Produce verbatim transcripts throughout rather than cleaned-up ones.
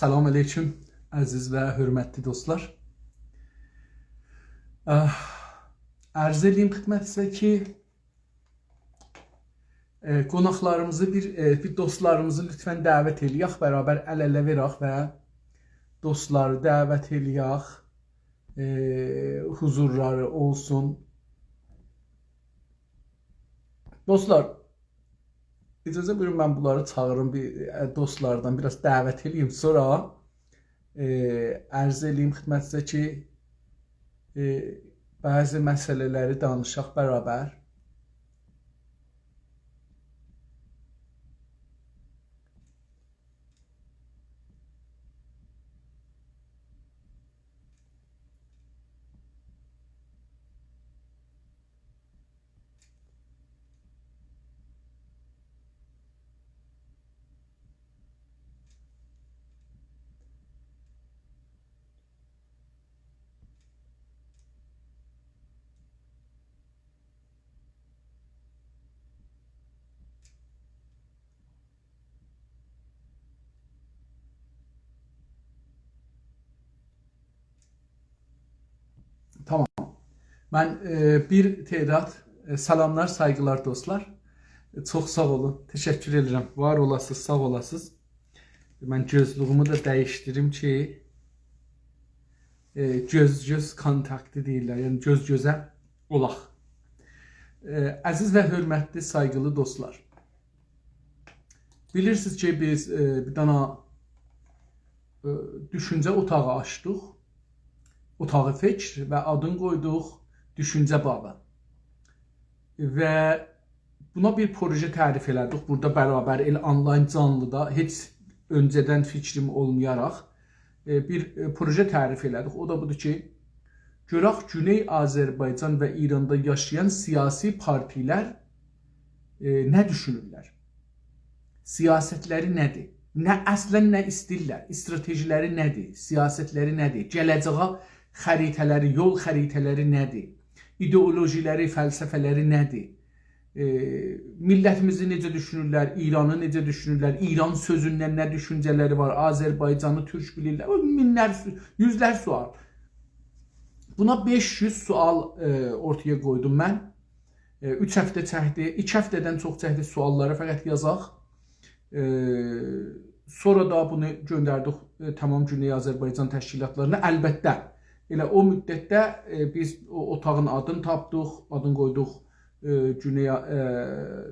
سلام علیکم، عزیز و حؤرمتلی دوستلار. اه، عرض ائله‌ییم خدمتینیزه کی، ائ، قوناقلاریمیزی بیر، ائ، بیر دوستلاریمیزی لطفاً دعوت ائله‌یک، برابر ال-اله وئرک و دوستلاری دعوت ائله‌یک. ائ، حضورلاری اولسون. دوستلار، اجازه بویورون، من بونلاری چاغیریم، بیر، ائ، دوستلاردان بیر آز دعوت ائله‌ییم. سونرا، ائ، عرض ائله‌ییم خدمتینیزه کی، ائ، بعضی مسئله‌لری دانیشاق برابر. تامام. من، ائ، بیر تعداد، ائ، سلاملار، سایغیلار دوستلار. ائ، چوخ ساغ اولون. تشکر ائدیرم. وار اولاسینیز، ساغ اولاسینیز. من گؤزلویومو ده دییشدیریم کی، ائ، گؤز-گؤز کونتاکتی دئییرلر. یعنی گؤز-گؤزه اولاق. ائ، عزیز و حؤرمتلی، سایغیلی دوستلار. بیلیرسینیز کی، بیز، ائ، بیر دانا، ائ، دوشونجه اوتاغی آچدیق. اوتاغی فکر و آدینی قویدوق دوشونجه باغی. و بونا بیر پروژه تعریف ائله‌دیک. بورادا برابر ائله آنلاین جانلیدا هئچ اؤنجه‌دن فیکریم اولمایاراق، ائ، بیر، ائ، پروژه تعریف ائله‌دیک. او دا بودور کی، گؤرک گونئی آذربایجان و ایراندا یاشایان سیاسی پارتی‌لر، ائ، نه دوشونورلر؟ سیاستلری نه‌دیر؟ نه، اصلاً نه ایسته‌ییرلر؟ استراتژی‌لری نه‌دیر؟ سیاستلری نه‌دیر؟ گله‌جه‌یه خریطه‌لری، یول خریطه‌لری نه‌دیر؟ ایدئولوژی‌لری، فلسفه‌لری نه‌دیر؟ ائ، میللتیمیزی نئجه دوشونورلر، ایرانی نئجه دوشونورلر، ایران سؤزوندن نه دوشونجه‌لری وار، آذربایجانی تورک بیلیرلر. او مینلر، یوزلر سؤال. بونا بئش یوز سؤال، ائ، اورتایا قویدوم من. ائ، اوچ هفته چکدی، ایکی هفته‌دن چوخ چکدی سؤاللاری فقط یازاق. ائ، سونرا دا بونو گؤندردیک، ائ، تامام گونئی آذربایجان تشکیلاتلارینا. البته، ائله او مدتده، ائ، بیز او اوتاغین آدینی تاپدیق، آدینی قویدوق، ائ، گونئی، ائ،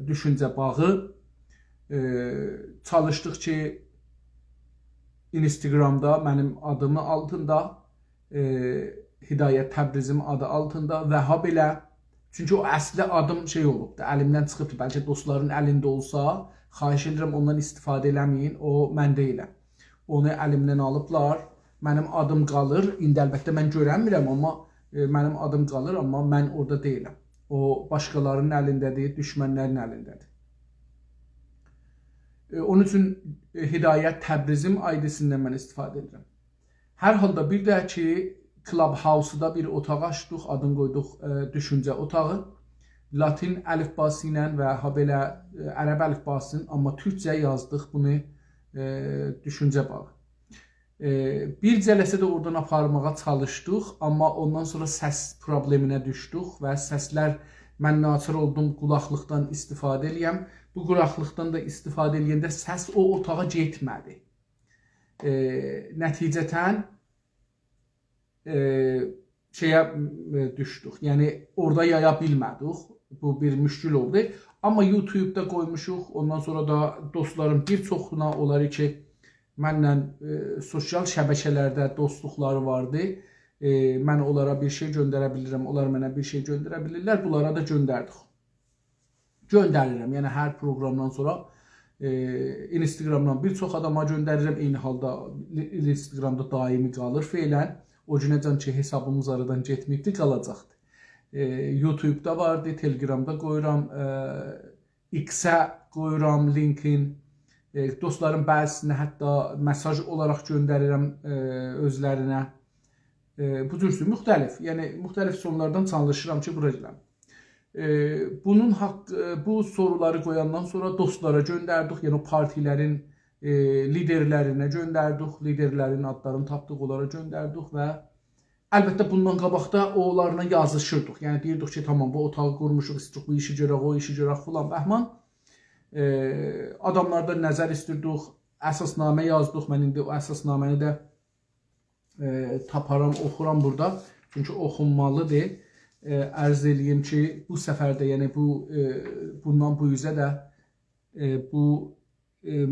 دوشونجه باغی. ائ، چالیشدیق کی، اینستاگرامدا منیم آدیمی آلتیندا، ائ، هدایت تبریزیم آدی آلتیندا و هابئله، چونکی او اصلی آدیم شئی اولوبدو، الیمدن چیخیبدی. بلکه دوستلارین الینده اولسا، خواهش ائدیرم، اوندان استفاده ائله‌مه‌یین، او من دئییلم. اونو الیمدن آلیبلار، منیم آدیم قالیر. ایندی البته من گؤرنمیرم، آمما، ائ، منیم آدیم قالیر، آمما من اورادا دئییلم. او باشقالارینین الینده‌دیر، دوشمنلرین الینده‌دیر. ائ، اونون اوچون، ائ، هدایت تبریزیم آی‌دی‌سیندن من استفاده ائدیرم. هر حالدا بیر ده کی، Clubhouse-دا بیر اوتاق آچدیق، آدینی قویدوق، ائ، دوشونجه اوتاغی. لاتین الیفباسی ایله و هابئله، ائ، عرب الیفباسینین، آمما تورکجه یازدیق بونو، ائ، دوشونجه باغی. ائ، بیر جلسه ده اورادان آپارماغا چالیشدیق، آمما اوندان سونرا سس پروبلئمینه دوشدوک و سسلر، من ناچار اولدوم قولاقلیقدان استفاده ائله‌یم. بو قولاقلیقدان دا استفاده ائله‌ینده سس او اوتاغا گئتمه‌دی. ائ، نتیجتاً، ائ، شئیه، ائ، دوشدوک. یعنی، اورادا یایا بیلمه‌دیک. بو بیر مشکل اولدو. آمما یوتیوبدا قویموشوق. اوندان سونرا دا دوستلارین بیر چوخونا، اونلاری کی، منله، ائ، سوسیال شبکه‌لرده دوستلوقلاری واردی. ائ، من اونلارا بیر شئی گؤندره بیلیرم، اونلار منه بیر شئی گؤندره بیلیرلر. بونلارا دا گؤندردیک. گؤندریرم. یعنی هر پروگرامدان سونرا، ائ، اینستاگرامدان بیر چوخ آداما گؤندریرم. عینی حالدا لی-، اینستاگرامدا دائمی قالیر فعلاً. او گونه‌جن کی، حسابیمیز آرادان گئتمه‌ییبدی، قالاجاقدی. ائ، یوتیوبدا واردی، تلگرامدا قویورام، ائ، ایکسه قویورام لینکین. ائ، دوستلارین بعضیسینه حتی مساژ اولاراق گؤندریرم، ائ، اؤزلرینه. ائ، بو جور مختلف، یعنی مختلف سونلاردان چالیشیرام کی، بورا گلم. ائ، بونون حق-، ائ، بو سورولاری قویاندان سونرا دوستلارا گؤندردیک، یعنی او پارتی‌لرین، ائ، لیدرلرینه گؤندردیک، لیدرلرین آدلارینی تاپدیق، اونلارا گؤندردیک و البته بوندان قاباق دا اونلارلا یازیشیردیق. یعنی دئییردیک کی، تامام، بو اوتاغی قورموشوق، ایستیریک بو ایشی گؤرک، او ایشی گؤرک فلان بهمان. ائ، آداملاردان نظر ایستیردیک، اساسنامه یازدیق. من ایندی او اساسنامه‌نی ده ائ، تاپارام، اوخورام بورادا. چونکی اوخونمالیدیر. ائ، عرض ائله‌ییم کی، بو سفر ده، یعنی بو، ائ، بوندان بو اوزه ده، ائ، بو، ائ،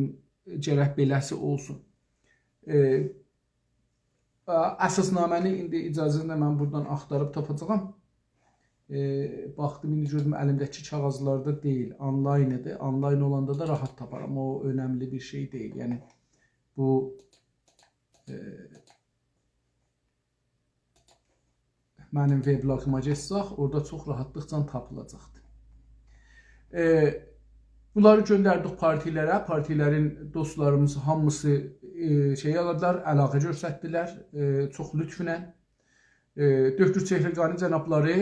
گرک بئله‌سی اولسون. ائ، ا-، اساسنامه‌نی ایندی اجازه‌نیزله من بورادان آختاریب تاپاجاغام. ائ، باخدیم، ایندی گؤردوم الیمده‌کی کاغیذلاردا دئییل، آنلاین ایدی. آنلاین اولاندا دا راحت تاپارام. او اؤنملی بیر شئی دئییل. یعنی بو، ائ، منیم وبلاگیما گئتسک، اورادا چوخ راحتلیقلا تاپیلاجاقدیر. ائ، بونلاری گؤندردیک پارتیلره، پارتیلرین دوستلاریمیز هامیسی، ائ، شئی ائله‌دیلر، علاقه گؤستردیلر، ائ، چوخ لطفله. ائ، دکتر چهرگانی جنابلاری،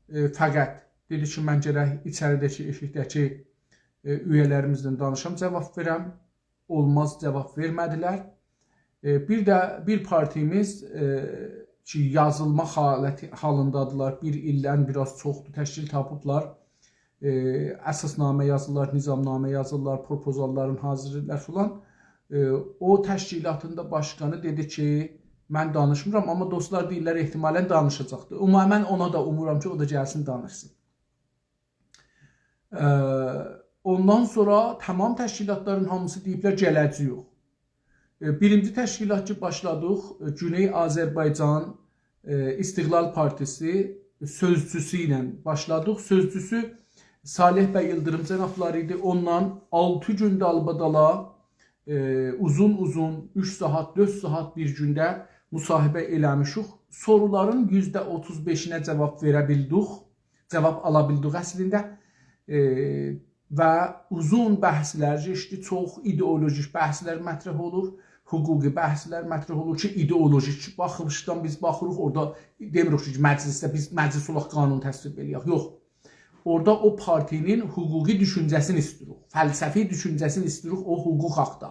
ائ، فقط دئدی کی، من گرک ایچریده‌کی، ائشیکده‌کی، ائ، اویه‌لریمیزله دانیشام، جواب وئرم. اولماز، جواب وئرمه‌دیلر. ائ، بیر ده بیر پارتیمیز، ائ، کی، یازیلما حالتی، حالیندادیلار. بیر ایلدن بیر آز چوخدور، تشکیل تاپیبلار. ائ، اساسنامه یازیرلار، نظامنامه یازیرلار، پروپوزاللارین حاضیرلاییرلار فلان. ائ، او تشکیلاتین دا باشقانی دئدی کی، من دانیشمیرام، آمما دوستلار دئییرلر، احتمالاً دانیشاجاقدیر. عموماً من اونا دا اومورام کی، او دا گلسین، دانیشسین. ائ، اوندان سونرا تامام تشکیلاتلارین هامیسی دئییبلر، گله‌جه‌ییک. ائ، بیرینجی تشکیلات کی، باشلادیق، ائ، گونئی آذربایجان، ائ، استقلال پارتیسی سؤزچوسو ایله باشلادیق. سؤزچوسو صالح بی ایلدیریم جنابلاری ایدی. اوننان آلتی گون دالبادالا، ائ، اوزون-اوزون، اوچ ساعات، دؤرد ساعات بیر گونده مصاحبه ائله‌میشیک. سورولارین یوزده اوتوز بئشینه جواب وئره بیلدیک. جواب آلا بیلدیک اصلینده. ائ، و اوزون بحثلر کئچدی، چوخ ایدئولوژیک بحثلر مطرح اولور، حقوقی بحثلر مطرح اولور کی، ایدئولوژیک باخیشدان بیز باخیریق، اورادا دئمیریک کی، مجلسده بیز مجلس اولاراق قانون تصویب ائله‌یک. یوخ. اورادا او پارتی‌نین حقوقی دوشونجه‌سینی ایسته‌ییریک، فلسفی دوشونجه‌سینی ایسته‌ییریک او حقوق حاقدا.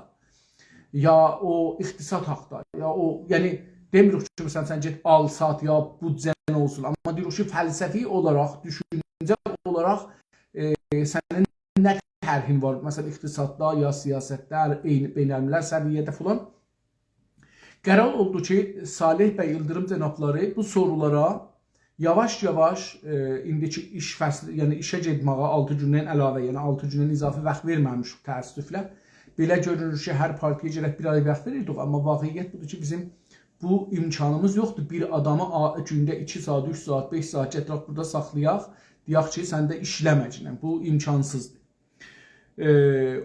یا او اقتصاد حاقدا، یا او، یعنی دئمیریک کی، مثلا، سن گئت آل سات، یا بودجه‌ن اولسون. آمما دئییریک کی، فلسفی اولاراق، دوشونجه اولاراق، ائ، سنین نه طرحین وار؟ مثلا، اقتصاددا، یا سیاستده، عینی بین‌الملل سویه‌ده فلان. قرار اولدو کی، صالح بی ایلدیریم جنابلاری بو سورولارا یاواش-یاواش، ائ، ایندیکی ایش فصلی، یعنی ایشه گئتمه‌یه آلتی گوندن علاوه، یعنی آلتی گوندن اضافی واخت وئرمه‌میشیک تأسفله. بئله گؤرونور کی، هر پارتی‌یا گرک بیر آی واخت وئریردیک، آمما واقعیت بودور کی، بیزیم بو امکانیمیز یوخدور. بیر آدامی آ-، گونده ایکی ساعات، اوچ ساعات، بئش ساعات گتیرک بورادا ساخلایاق، دئیک کی، سن ده ایشله‌مه‌گینن. بو امکانسیزدیر. ائ،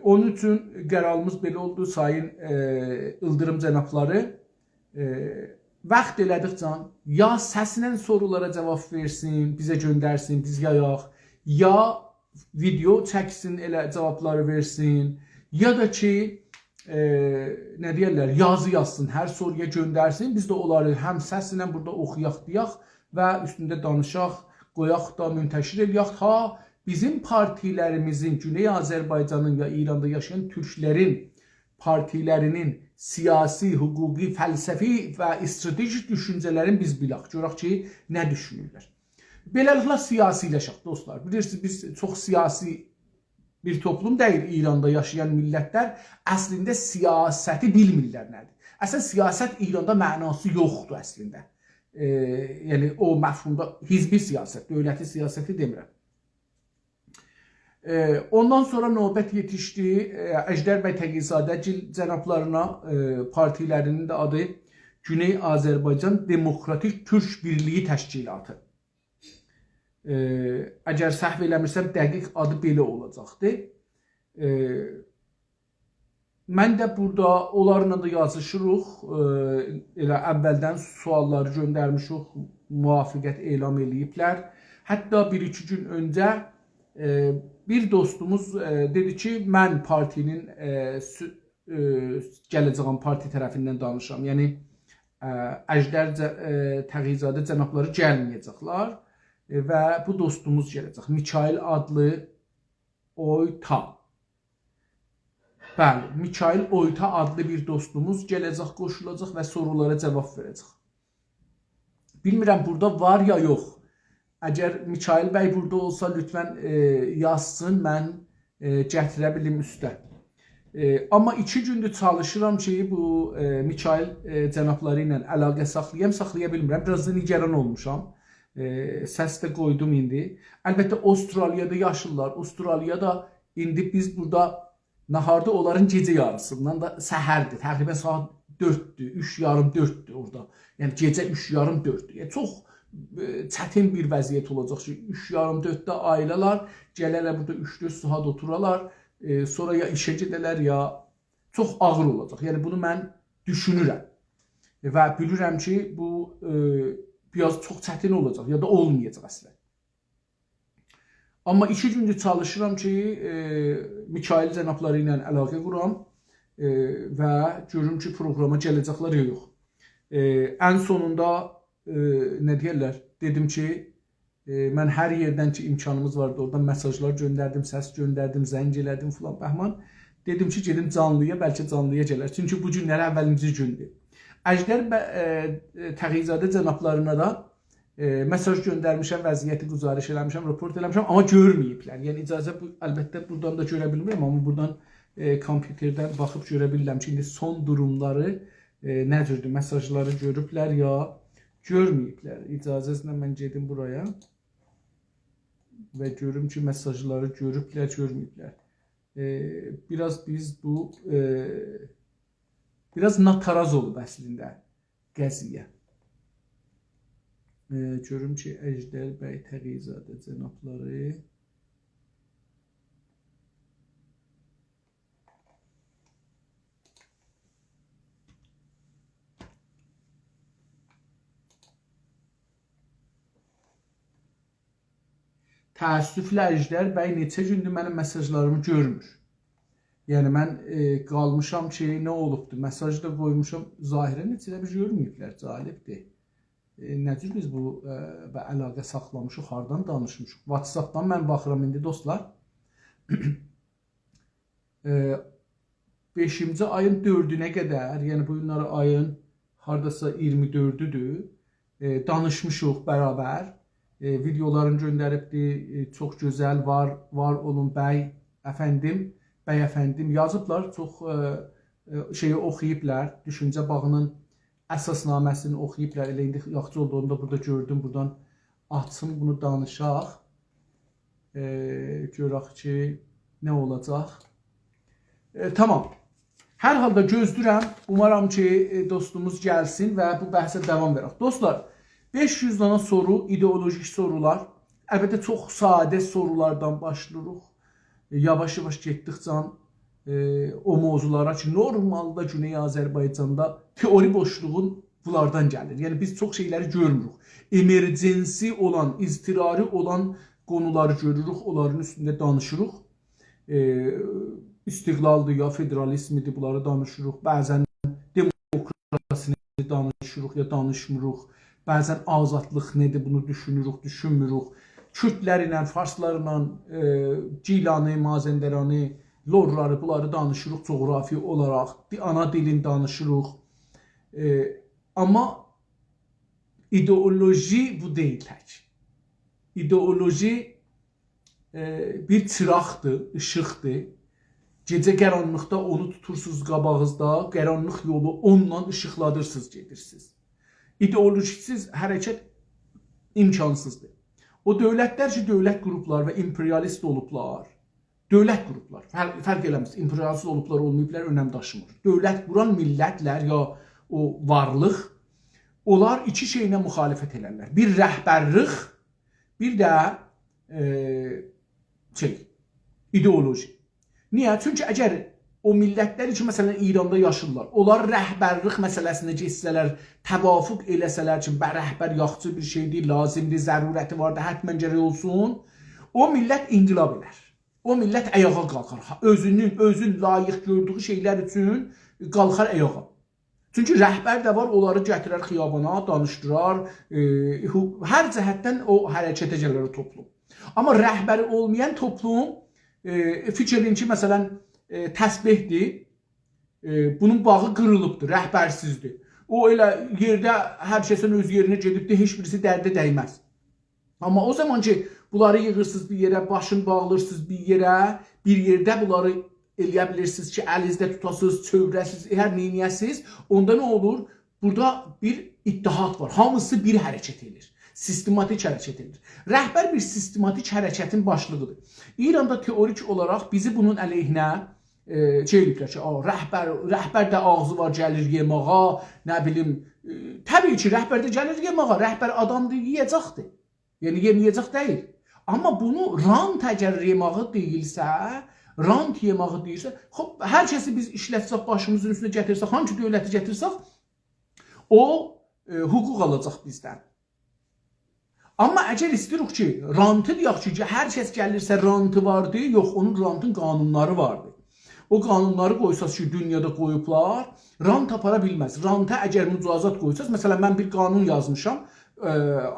اونون اوچون قراریمیز بئله اولدو، سایین، ائ، ایلدیریم جنابلاری. ائ، واخت ائله‌دیکجه یا سسله سورولارا جواب وئرسین، بیزه گؤندرسین، بیز یایاق، یا ویدئو چکسین، ائله جوابلاری وئرسین، یا دا کی، ائ، نه دئیرلر، یازی یازسین، هر سورویا گؤندرسین، بیز ده اونلاری هم سسله بورادا اوخویاق، دئیک و اوستونده دانیشاق، قویاق دا، منتشر ائله‌یک. تا بیزیم پارتیلریمیزین، گونئی آذربایجانین یا ایراندا یاشایان تورکلرین پارتیلرینین سیاسی، حقوقی، فلسفی و استراتژیک دوشونجه‌لرین بیز بیلک، گؤرک کی، نه دوشونورلر. بئله‌لیکله سیاسی‌لشک، دوستلار. بیلیرسینیز، بیز چوخ سیاسی بیر توپلوم دئییل ایراندا یاشایان میللتلر. اصلینده سیاستی بیلمیرلر نه‌دیر. اصلا، سیاست ایراندا معناسی یوخدور اصلینده. ائ، یعنی، او مفهومدا حزبی سیاست، دؤولتی سیاستی دئمیرم. ائ، اوندان سونرا نوبت یئتیشدی، ائ، اژدر بی تقی‌زاده‌گیل جنابلارینا، ائ، پارتیلرینین ده آدی گونئی آذربایجان دموکراتیک تورک بیرلیگی تشکیلاتی. ائ، اگر سهو ائله‌میرسم، دقیق آدی بئله اولاجاقدی. ائ، من ده بورادا اونلارلا دا یازیشیریق. ائ، ائله اولدن سؤاللاری گؤندرمیشیک، موافقت اعلام ائله‌ییبلر. حتی بیر-ایکی گون اؤنجه، ائ، بیر دوستوموز، ائ، دئدی کی، من پارتی‌نین، ائ، سو-، ائ، گله‌جه‌یم پارتی طرفیندن دانیشیرام. یعنی، ائ، اژدر ج-، ائ، تقی‌زاده جنابلاری گلمه‌یه‌جکلر، ائ، و بو دوستوموز گله‌جک. میکائیل آدلی اویتا. بلی، میکائیل اویتا آدلی بیر دوستوموز گله‌جک، قوشولاجاق و سورولارا جواب وئره‌جک. بیلمیرم، بورادا وار یا یوخ. اگر میکائیل بی بورادا اولسا، لطفاً، ائ، یازسین، من، ائ، گتیره بیلیم اوسته. ائ، آمما ایکی گوندور چالیشیرام کی، بو، ائ، میکائیل، ائ، جنابلاری ایله علاقه ساخلایام، ساخلایا بیلمیرم. بیر آز دا نگران اولموشام. ائ، سس ده قویدوم ایندی. البته، اوسترالیادا یاشیرلار. اوسترالیادا ایندی بیز بورادا ناهاردا اونلارین گئجه یاریسیندان دا سحردیر. تقریباً ساعت دؤرددور، اوچ یاریم دؤرددور اورادا. یعنی گئجه اوچ یاریم دؤرددور. یعنی چوخ، ائ، چتین بیر وضعیت اولاجاق کی، اوچ یاریم دؤردده عائله‌لر گله‌لر بورادا اوچ دؤرد ساعت اوتورالار، ائ، سونرا یا ایشه گئده‌لر، یا چوخ آغیر اولاجاق. یعنی بونو من دوشونورم. و بیلیرم کی، بو، ائ، بیر آز چوخ چتین اولاجاق، یا دا اولمایاجاق اصلاً. آمما ایکی گوندور چالیشیرام کی، ائ، میکائیل جنابلاری ایله علاقه قورام، ائ، و گؤروم کی، پروگراما گله‌جکلر یا یوخ. ائ، ان سونوندا، ائ، نه دئیرلر، دئدیم کی، ائ، من هر یئردن کی، امکانیمیز واردی، اورادان مساژلار گؤندردیم، سس گؤندردیم، زنگ ائله‌دیم فلان بهمان. دئدیم کی، گئدیم جانلی‌یا، بلکه جانلی‌یا گلر. چونکی بو گونلری اوّلینجی گوندور. اژدر بی، ائ، ائ، تقی‌زاده جنابلارینا دا ائ، مساژ گؤندرمیشم، وضعیتی گزارش ائله‌میشم، راپورت ائله‌میشم، آمما گؤرمه‌ییبلر. یعنی اجازه، بو، البته بورادان دا گؤره بیلمیرم، آمما بورادان، ائ، کامپیوتردن باخیب گؤره بیلیرم کی، ایندی سون دوروملاری، ائ، نه جوردور، مساژلاری گؤروبلر یا گؤرمه‌ییبلر. اجازه‌نیزله من گئدیم بورایا و گؤروم کی، مساژلاری گؤروبلر، گؤرمه‌ییبلر. ائ، بیر آز بیز بو، ائ، بیر آز ناتاراز اولوب اصلینده قضیه. ائ، گؤروم کی، اژدر بی تقی‌زاده جنابلاری. تأسفله اژدر بی نئچه گوندور منیم مساژلاریمی گؤرمور. یعنی من، ائ، قالمیشام کی، نه اولوبدو؟ مساژ دا قویموشام، ظاهراً هئچ ائله بیر گؤرمه‌ییبلر، جالبدیر. ائ، نه جور بیز بو، ائ، به علاقه ساخلامیشیق، هاردان دانیشمیشیق؟ واتساپدان من باخیرام ایندی، دوستلار. ائ، بئشینجی آیین دؤردونه قدر، یعنی بو گونلری آیین هارداسا اییرمی دؤردودور، ائ، دانیشمیشیق برابر. ائ، ویدئولارین گؤندریبدی. ائ، چوخ گؤزل، وار، وار اولون بی افندیم، بی افندیم یازیبلار. چوخ، ائ، ائ، شئیی اوخویوبلار، دوشونجه باغینین اساسنامه‌سینی اوخویوبلار. ائله ایندی یاخشی اولدو، اونو دا بورادا گؤردوم. بورادان آچیم، بونو دانیشاق. ائ، گؤرک کی، نه اولاجاق. ائ، تامام. هر حالدا گؤزله‌ییرم. اومارام کی، ائ، دوستوموز گلسین و بو بحثه داوام وئرک. دوستلار، بئش یوز دانا سورو، ایدئولوژیک سورولار. البته، چوخ ساده سورولاردان باشلاییریق. ائ، یاواش-یاواش گئتدیکجه، ائ، او موضوعلارا کی، نورمالدا گونئی آذربایجاندا تئوری بوشلوغون بونلاردان گلیر. یعنی، بیز چوخ شئیلری گؤرموروک. امرجنسی اولان، اضطراری اولان قونولاری گؤروروک، اونلارین اوستونده دانیشیریق. ائ، استقلالدیر یا فدرالیزمدیر، بونلاری دانیشیریق. بعضاً دموکراسینی دانیشیریق یا دانیشمیریق. بعضاً آزادلیق نه‌دیر، بونو دوشونوروک، دوشونموروک. کوردلرله، فارسلارلا، ائ، گیلانی، مازندرانی، لورلاری، بونلاری دانیشیریق جغرافی اولاراق. دی-، آنا دیلینی دانیشیریق. ائ، آمما ایدئولوژی بو دئییل تک. ایدئولوژی، ائ، بیر چیراغدیر، ایشیقدیر. گئجه قارانلیقدا اونو توتورسونوز قاباغینیزدا، قارانلیق یولو اونونلا ایشیقلادیرسینیز، گئدیرسینیز. ایدئولوژی‌سیز حرکت امکانسیزدیر. او دؤولتلر کی، دؤولت قوروبلار و امپریالیست اولوبلار، دؤولت قوروبلار. فرق، فرق ائله‌مز. امپریالیست اولوبلار، اولماییبلار، اؤنم داشیمیر. دؤولت قوران میللتلر یا او وارلیق، اونلار ایکی شئیله مخالفت ائلرلر. بیر رهبرلیک، بیر ده، ائ، شئی، ایدئولوژی. نییه؟ چونکی اگر او میللتلر کی، مثلاً، ایراندا یاشیرلار، اونلار رهبرلیک مسئله‌سینده گئتسه‌لر، توافق ائله‌سه‌لر کی، به-، رهبر یاخشی بیر شئیدیر، لازیمدیر، ضرورتی واردیر، حتماً گرک اولسون، او میللت انقلاب ائلر. او میللت آیاغا قالخار. ها، اؤزونون، اؤزون لایق گؤردویو شئیلر اوچون قالخار آیاغا. چونکی رهبر ده وار، اونلاری گتیرر خیابانا، دانیشدیرار، ائ، هو-، هر جهتدن او حرکته گلر او توپلوم. آمما رهبری اولمایان توپلوم، ائ، فیکیر ائله‌یین کی، مثلاً، ائ، تسبیحدیر. ائ، بونون باغی قیریلیبدیر، رهبرسیزدیر. او ائله یئرده هر کسین اؤز یئرینه گئدیبدیر، هئچ بیریسی درده دیمز. آمما او زامان کی، بونلاری ییغیرسینیز بیر یئره، باشینی باغلیرسینیز بیر یئره، بیر یئرده بونلاری ائلیه بیلیرسینیز کی، الینیزده توتاسینیز، چؤوره‌سینیز، هر نئینیه‌سینیز، اوندا نه اولور؟ بورادا بیر اتحاد وار. هامیسی بیر حرکت ائدیر. سیستماتیک حرکت ائدیر. رهبر بیر سیستماتیک حرکتین باشلیغیدیر. ایراندا تئوریک اولاراق بیزی بونون علیهینه، ائ، شئی ائله‌ییبلر کی، «آ، رهبر، رهبر ده آغزی وار، گلیر یئماغا، نه بیلیم.» ائ، طبیعی کی، رهبر ده گلیر یئماغا، رهبر آدامدیر، یئیه‌جکدیر. یعنی، یئمه‌یه‌جک دئییل. آمما بونو رانت اگر یئماغی دئییلسه، رانت یئماغی دئییلسه، خوب، هر کسی بیز ایشلتسک، باشیمیزین اوستونه گتیرسک، هانسی دؤولتی گتیرسک، او، ائ، حقوق آلاجاق بیزدن. آمما اگر ایسته‌ییریک کی، رانتی دئیک کی، هر کس گلیرسه رانتی واردی، یوخ، اونون رانتین قانونلاری واردی. او قانونلاری قویساز کی، دونیادا قویوبلار، رانت آپارا بیلمز. رانتا اگر مجازات قویساز، مثلا، من بیر قانون یازمیشام، ائ،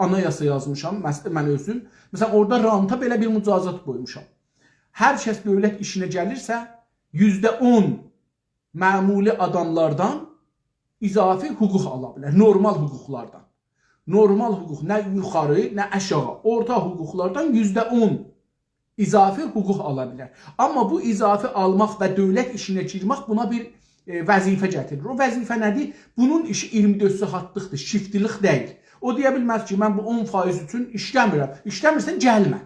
آنایاسا یازمیشام، مس-، من اؤزوم. مثلا، اورادا رانتا بئله بیر مجازات قویموشام. هر کس دؤولت ایشینه گلیرسه، یوزده اون معمولی آداملاردان اضافی حقوق آلا بیلر. نورمال حقوقلاردان. نورمال حقوق نه یوخاری، نه آشاغی. اورتا حقوقلاردان یوزده اون اضافی حقوق آلا بیلر. آمما بو اضافی آلماق و دؤولت ایشینه گیرمک بونا بیر، ائ، وظیفه گتیریر. او وظیفه نه‌دیر؟ بونون ایشی اییرمی دؤرد ساعاتلیقدیر، شیفتلیک دئییل. او دئیه بیلمز کی، من بو اون فایز اوچون ایشله‌میرم. ایشله‌میرسن، گلمه.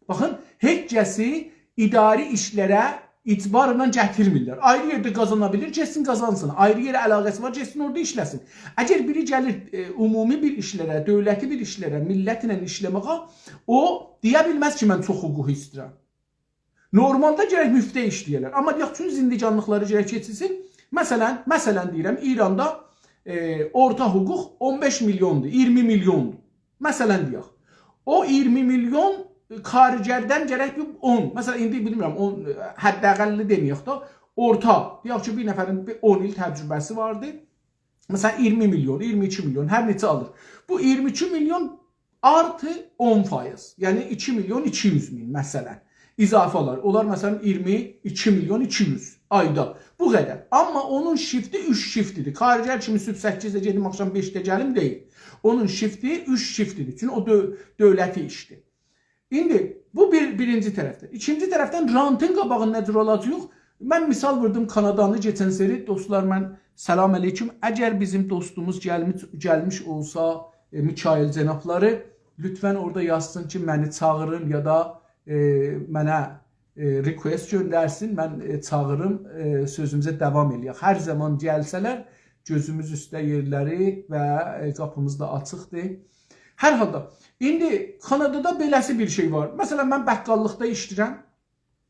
باخین، هئچ کسی اداری ایشلره اجبارلا گتیرمیرلر. آیری یئرده قازانا بیلیر، گئتسین قازانسین. آیری یئره علاقه‌سی وار، گئتسین اورادا ایشله‌سین. اگر بیری گلیر، ائ، عمومی بیر ایشلره، دؤولتی بیر ایشلره، میللتله ایشله‌مه‌یه، او دئیه بیلمز کی، من چوخ حقوق ایسته‌ییرم. نورمالدا گرک مفته ایشله‌یه‌لر. آمما دئیک، بوتون زندگانلیقلاری گرک کئچیرسین. مثلا، مثلا دئییرم، ایراندا، ائ، اورتا حقوق اون بئش میلیوندور، اییرمی میلیوندور. مثلا دئیک. او اییرمی میلیون کارگردن گرک بیر اون، مثلا، ایندی بیلمیرم، اون، حداقلی دئمه‌یک ده، اورتا، دئیک کی، بیر نفرین بیر اون ایل تجربه‌سی واردی. مثلا، اییرمی میلیون، اییرمی ایکی میلیون، هر نئچه آلیر. بو اییرمی ایکی میلیون آرتی اون فایز، یعنی ایکی میلیون ایکی یوز مین، مثلا، اضافه اولار. اولار، مثلا، اییرمی ایکی میلیون ایکی یوز آیدا. بو قدر. آمما اونون شیفتی اوچ شیفتیدیر. کارگر کیمی صبح سککیزده گئدیم، آخشام بئشده گلیم دئییل. اونون شیفتی اوچ شیفتیدیر. چونکی او دؤ-، دؤولتی ایشدیر. ایندی بو بیر، بیرینجی طرفدن. ایکینجی طرفدن رانتین قاباغینی نه جور آلاجاغیق؟ من مثال ووردوم کانادانی کئچن سری. دوستلار، من سلام علیکم. اگر بیزیم دوستوموز گلمیش، گلمیش اولسا، ائ، میکائیل جنابلاری، لطفا اورادا یازسین کی، منی چاغیرین یا دا، ائ، منه، ائ، request گؤندرسین، من، ائ، چاغیریم، ائ، سؤزوموزه داوام ائله‌یک. هر زامان گلسه‌لر، گؤزوموز اوسته یئرلری و، ائ، قاپیمیز دا آچیقدیر. هر حالدا، ایندی کانادادا بئله‌سی بیر شئی وار. مثلا، من بقاللیقدا ایشله‌ییرم.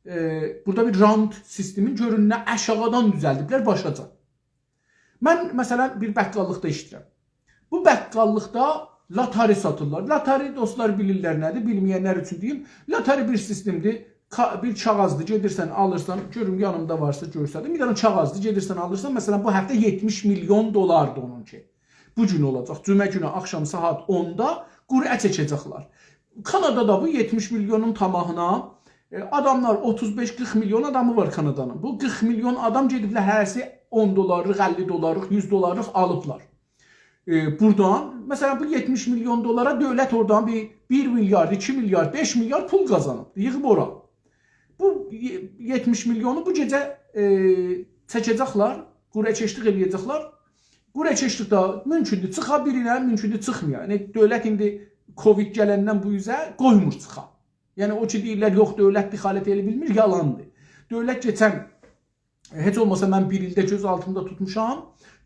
ائ، بورادا بیر رانت سیستمین گؤرون نه آشاغیدان دوزلدیبلر، باشاجان. من، مثلا، بیر بقاللیقدا ایشله‌ییرم. بو بقاللیقدا لاتاری ساتیرلار. لاتاری، دوستلار بیلیرلر نه‌دیر، بیلمه‌ینلر اوچون دئییم. لاتاری بیر سیستمدیر. کا-، بیر کاغیذدیر، گئدیرسن، آلیرسان، گؤروم یانیمدا وارسا گؤرسدیم. بیر دنه کاغیذدیر، گئدیرسن، آلیرسان. مثلا، بو هفته یئتمیش میلیون دلاردیر اونونکی. بو گون اولاجاق. جمعه گونو آخشام ساعات اوندا قرعه چکه‌جکلر. کانادادا بو یئتمیش میلیونون تاماهینا، ائ، آداملار، اوتوز بئش قیرخ میلیون آدامی وار کانادانین. بو قیرخ میلیون آدام گئدیبلر هره‌سی اون دلارلیق، اللی دلارلیق، یوز دلارلیق آلیبلار. ائ، بورادان، مثلا، بو یئتمیش میلیون دلارا دؤولت اورادان بیر، بیر میلیارد، ایکی میلیارد، بئش میلیارد پول قازانیب، ییغیب اورا. بو یئ-، یئتمیش میلیونو بو گئجه، ائ، چکه‌جکلر، قرعه‌کشلیک ائله‌یه‌جکلر. قرعه‌کشلیکده مومکوندور چیخا بیرینه، مومکوندور چیخمایا. یعنی، دؤولت ایندی کووید گلندن بو اوزه قویمور چیخا. یعنی، او کی دئییرلر، یوخ، دؤولت دخالت ائله‌یه بیلمیر، یالاندیر. دؤولت کئچن، هئچ اولماسا من بیر ایلده گؤز آلتیندا توتموشام،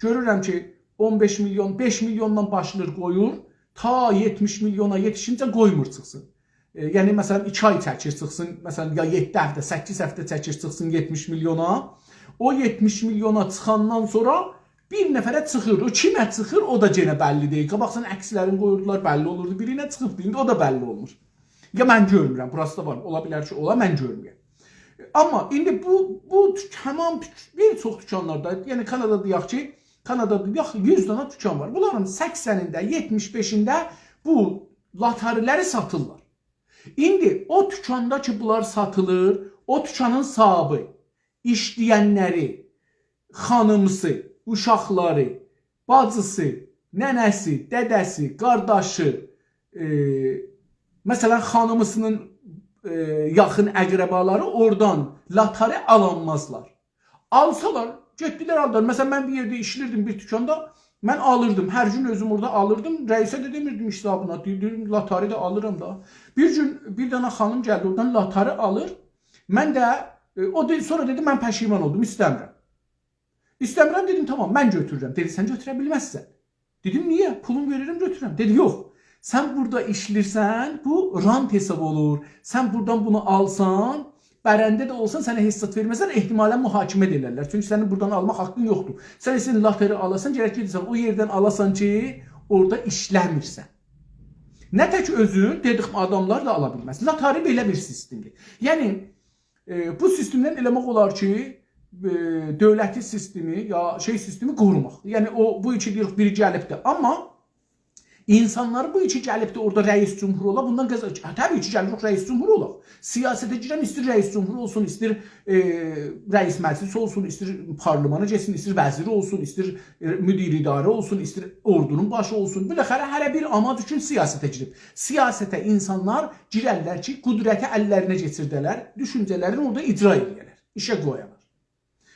گؤرورم کی، اون بئش میلیون، بئش میلیوندان باشلاییر قویور، تا یئتمیش میلیونا یئتیشینجه قویمور چیخسین. ائ، یعنی، مثلا، ایکی آی چکیر چیخسین، مثلا، یا یئددی هفته، سککیز هفته چکیر چیخسین یئتمیش میلیونا. او یئتمیش میلیونا چیخاندان سونرا بیر نفره چیخیر. او کیمه چیخیر، او دا یئنه بللی دئییل. قاباقجادان عکسلرین قویوردولار، بللی اولوردو. بیرینه چیخیبدی، ایندی او دا بللی اولمور. یا من گؤرمورم، بوراسی دا وار. اولا بیلر کی، اولا، من گؤرمورم. آمما ایندی بو، بو توک-، تمام توک-، بیر چوخ دوکانلاردا، یعنی کانادادا دئیک کی، کانادادا دئیک، یوز دنه دوکان وار. بونلارین سکسنینده، یئتمیش بئشینده بو لاتاری‌لری ساتیرلار. ایندی او دوکاندا کی، بونلار ساتیلیر، او دوکانین صاحیبی ایشله‌ینلری، خانیمیسی، اوشاقلاری، باجیسی، ننه‌سی، دده‌سی، قارداشی، ائ، مثلا، خانیمیسینین، ائ، یاخین اقربالاری اورادان لاتاری آلانمازلار. آلسالار، گئتدیلر آلدیلار. مثلا، من بیر یئرده ایشله‌ییردیم، بیر دوکاندا، من آلیردیم. هر گون اؤزوم اورادا آلیردیم. رئیسه ده دئمیردیم ایش صاحابینا، دئییردیم، لاتاری دا آلیرام دا. بیر گون بیر دنه خانیم گلدی، اورادان لاتاری آلیر. من ده، ائ، او دئ-، سونرا دئدی، «من پشیمان اولدوم، ایسته‌میرم.» «ایسته‌میرم؟» دئدیم، «تامام، من گؤتورورم.» دئدی، «سن گؤتوره بیلمزسن.» دئدیم، «نییه؟ پولون وئریرم، گؤتورورم.» دئدی، «یوخ، سن بورادا ایشله‌ییرسن، بو رانت حساب اولور. سن بورادان بونو آلسان، برنده ده اولسان، سنه هئچ زاد وئرمزلر، احتمالا محاکمه ده ائلرلر. چونکی سنین بورادان آلماق حاققین یوخدور. سن ایسته‌ییرسن لاتاری آلاسان، گرک گئده‌سن او یئردن آلاسان کی، اورادا ایشله‌میرسن. نه تک اؤزون، دئدیک، آداملار دا آلا بیلمز.» لاتاری بئله بیر سیستمدیر. یعنی، ائ، بو سیستمدن ائله‌مک اولار کی، ائ، دؤولتی سیستمی یا شئی سیستمی قوروماق. یعنی او، بو کی دئییریک، بیری گلیبدیر. آمما اینسانلاری، بو کی گلیبدیر، اورادا رئیس جمهور اولا، بوندان قزا-، هه، طبیعی کی، گلیر رئیس جمهور اولاق. سیاسته گیرن ایستیر رئیس جمهور اولسون، ایستیر، ائ، رئیس مجلس اولسون، ایستیر پارلمانا گئتسین، ایستیر وزیر اولسون، ایستیر، ائ، مدیر اداره اولسون، ایستیر اوردونون باشی اولسون. بالاخره هره بیر آماج اوچون سیاسته گیریب. سیاسته اینسانلار گیررلر کی، قدرتی اللرینه کئچیرده‌لر، دوشونجه‌لرینی اورادا اجرا ائده‌لر، ایشه قویالار.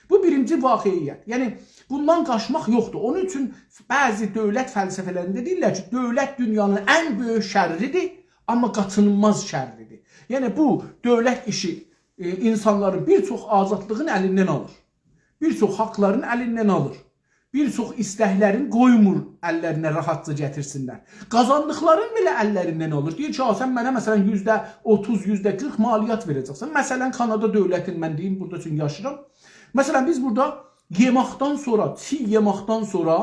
بو بیرینجی واقعیت. یعنی، بوندان قاچماق یوخدور. اونون اوچون بعضی دؤولت فلسفه‌لرینده دئییرلر کی، دؤولت دونیانین ان بؤیوک شریدیر، آمما قاچینیلماز شریدیر. یعنی، بو دؤولت ایشی، ائ، اینسانلارین بیر چوخ آزادلیغین الیندن آلیر. بیر چوخ حاقلارین الیندن آلیر. بیر چوخ ایستکلرین قویمور اللرینه راحتجا گتیرسینلر. قازاندیقلارین بئله اللریندن آلیر. دئییر کی، «آ، سن منه، مثلا، یوزده اوتوز، یوزده قیرخ مالیات وئره‌جکسن.» مثلا، کانادا دؤولتین، من دئییم، بورادا چون یاشیرام. مثلا، بیز بورادا یئمکدن سونرا، چیی یئمکدن سونرا،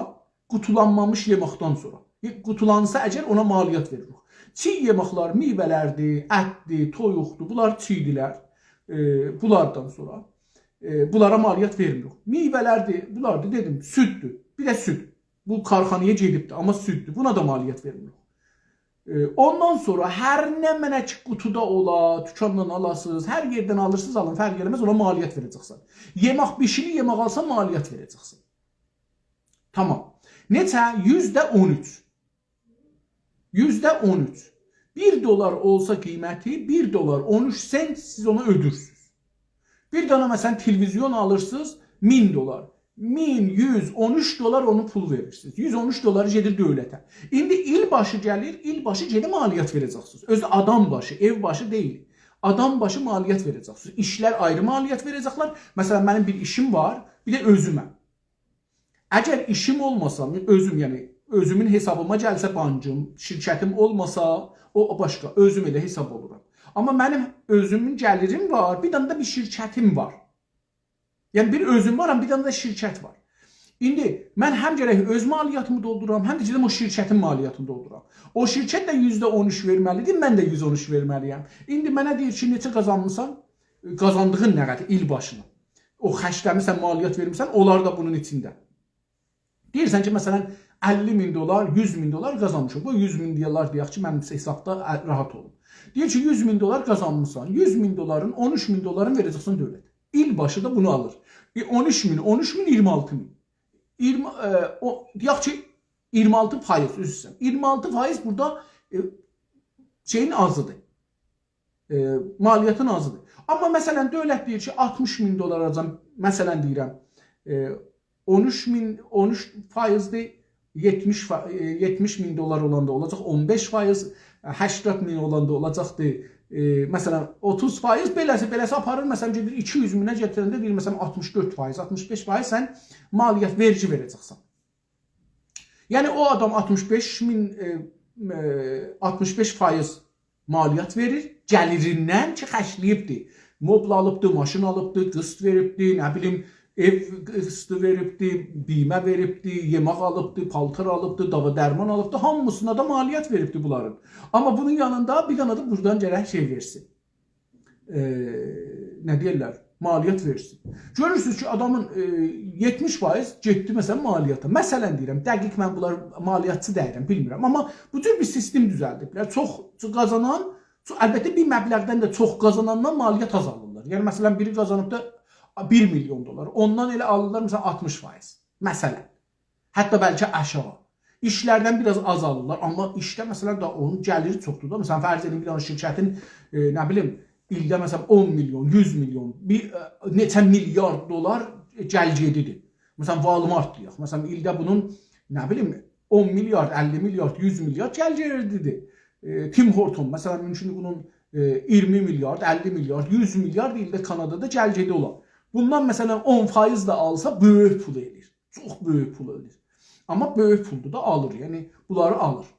قوتولانمامیش یئمکدن سونرا، یئ-، قوتولانسا اگر، اونا مالیات وئریریک. چیی یئمکلر، میوه‌لردیر، اتدیر، تویوقدور، بونلار چیی‌دیرلر. ائ، بونلاردان سونرا، ائ، بونلارا مالیات وئرمیریک. میوه‌لردیر، بونلاردیر، دئدیم، سوددور. بیر ده سود. بو کارخانایا گئدیبدیر، آمما سوددور. بونا دا مالیات وئرمیریک. ائ، اوندان سونرا هر نمنه کی قوتودا اولا، دوکاندان آلاسینیز، هر یئردن آلیرسینیز، آلین، فرق ائله‌مز، اونا مالیات وئره‌جکسن. یئمک، بیشیلی یئمک آلسان، مالیات وئره‌جکسن. تامام. نئچه؟ یوزده اون اوچ. یوزده اون اوچ. بیر دلار اولسا قیمتی، بیر دلار اون اوچ سنت سیز اونو اؤدورسونوز. بیر دنه، مثلا، تلویزیون آلیرسینیز، مین دلار. مین یوز اون اوچ دلار اونو پول وئریرسینیز. یوز اون اوچ دلاری گئدیر دؤولته. ایندی ایل باشی گلیر، ایل باشی گئدیر مالیات وئره‌جکسینیز. اؤزو ده آدام باشی، ائو باشی دئییل. آدام باشی مالیات وئره‌جکسینیز. ایشلر آیری مالیات وئره‌جکلر. مثلا، منیم بیر ایشیم وار، بیر ده اؤزومم. اگر ایشیم اولماسا، اؤزوم، یعنی اؤزومون حسابیما گلسه بانکیم، شرکتیم اولماسا، او باشقا، اؤزوم ائله حساب اولورام. آمما منیم اؤزومون گلیریم وار، بیر دنه ده بیر شرکتیم وار. یعنی بیر اؤزوم وارام، بیر دنه ده شرکت وار. ایندی من هم گرک اؤز مالیاتیمی دولدورام، هم ده گئدیم او شرکتین مالیاتینی دولدورام. او شرکت ده یوزده اون اوچ وئرمه‌لیدیر، من ده یوز اون اوچ وئرمه‌لییم. ایندی منه دئییر کی، نئچه قازانمیسان، قازاندیغین نه قدر ایل باشینا؟ او خرجله‌میسن، مالیات وئرمیسن، اونلار دا بونون ایچینده. دئییرسن کی، مثلا، اللی مین دلار، یوز مین دلار قازانمیشام. قوی یوز مین دلار دئیک کی، منیم حسابدا راحت اولوم. دئییر کی، یوز مین دلار قازانمیسان، یوز مین دلارین، اون اوچ مین دلارین وئره‌جکسن دؤولته. ایل باشی دا بونو آلیر. ائ، اون اوچ مین، اون اوچ مین، اییرمی آلتی مین. اییرمی، ائ، او، دئیک کی، اییرمی آلتی فایز، عذر ایسته‌ییرم. اییرمی آلتی فایز بورادا، ائ، شئیین آزیدیر. ائ، مالیاتین آزیدیر. آمما، مثلا، دؤولت دئییر کی، آلتمیش مین دلار آلاجاغام، مثلا، دئییرم، ائ، اون اوچ مین، اون اوچ فایزدیر، یئتمیش فا-، ائ، یئتمیش مین دلار اولاندا اولاجاق اون بئش فایز، ائ، هشتاد مین اولاندا اولاجاقدیر، ائ، مثلا، اوتوز فایز، بئله‌سی، بئله‌سی آپاریر، مثلا، گئدیر ایکی یوز مینه گتیرنده دئییر، مثلا، آلتمیش دؤرد فایز، آلتمیش بئش فایز سن مالیات، وئرگی وئره‌جکسن. یعنی، او آدام آلتمیش بئش مین، ائ، ائ، آلتمیش بئش فایز مالیات وئریر، گلیریندن کی، خرجله‌ییبدیر. مبل آلیبدی، ماشین آلیبدی، قسط وئریبدی، نه بیلیم، ائو قسطی وئریبدی، بیمه وئریبدی، یئمک آلیبدی، پالتار آلیبدی، داوا درمان آلیبدی، هامیسینا دا مالیات وئریبدی بونلارین. آمما بونون یانیندا بیر دنه ده بورادان گرک شئی وئرسین. ائ، نه دئییرلر؟ مالیات وئرسین. گؤرورسونوز کی، آدامین، ائ، یئتمیش فایز گئتدی، مثلا، مالیاتا. مثلا دئییرم، دقیق من بونلار مالیاتچی دئییرم، بیلمیرم. آمما بو جور بیر سیستم دوزلدیبلر. چوخ قازانان، چو-، البته، بیر مبلغدن ده چوخ قازاناندان مالیات آز آلیرلار. یعنی، مثلا، بیری قازانیب دا بیر میلیون دلار. اوندان ائله آلیرلار، مثلا، آلتمیش فایز. مثلا. حتی بلکه آشاغی. ایشلردن بیر آز آزالیرلار، آمما ایشده، مثلا، دا اونون گلیری چوخدور دا. مثلا، فرض ائدین، بیر دنه شرکتین، ائ، نه بیلیم، ایلده، مثلا، اون میلیون، یوز میلیون، بیر، ائ، نئچه میلیارد دلار، ائ، گل-گئدیدیر. مثلا، والمارت دئیک. مثلا، ایلده بونون، نه بیلیم، اون میلیارد، اللی میلیارد، یوز میلیارد گل-گئدیدیر. ائ، تیم هورتون، مثلا، مومکوندور بونون، ائ، اییرمی میلیارد، اللی میلیارد، یوز میلیارد ایلده کانادادا گل-گئدی اولا. بوندان، مثلا، اون فایز ده آلسا، بؤیوک پول ائله‌ییر. چوخ بؤیوک پول ائله‌ییر. آمما بؤیوک پولدور دا، آلیر. یعنی، بونلاری آلیر.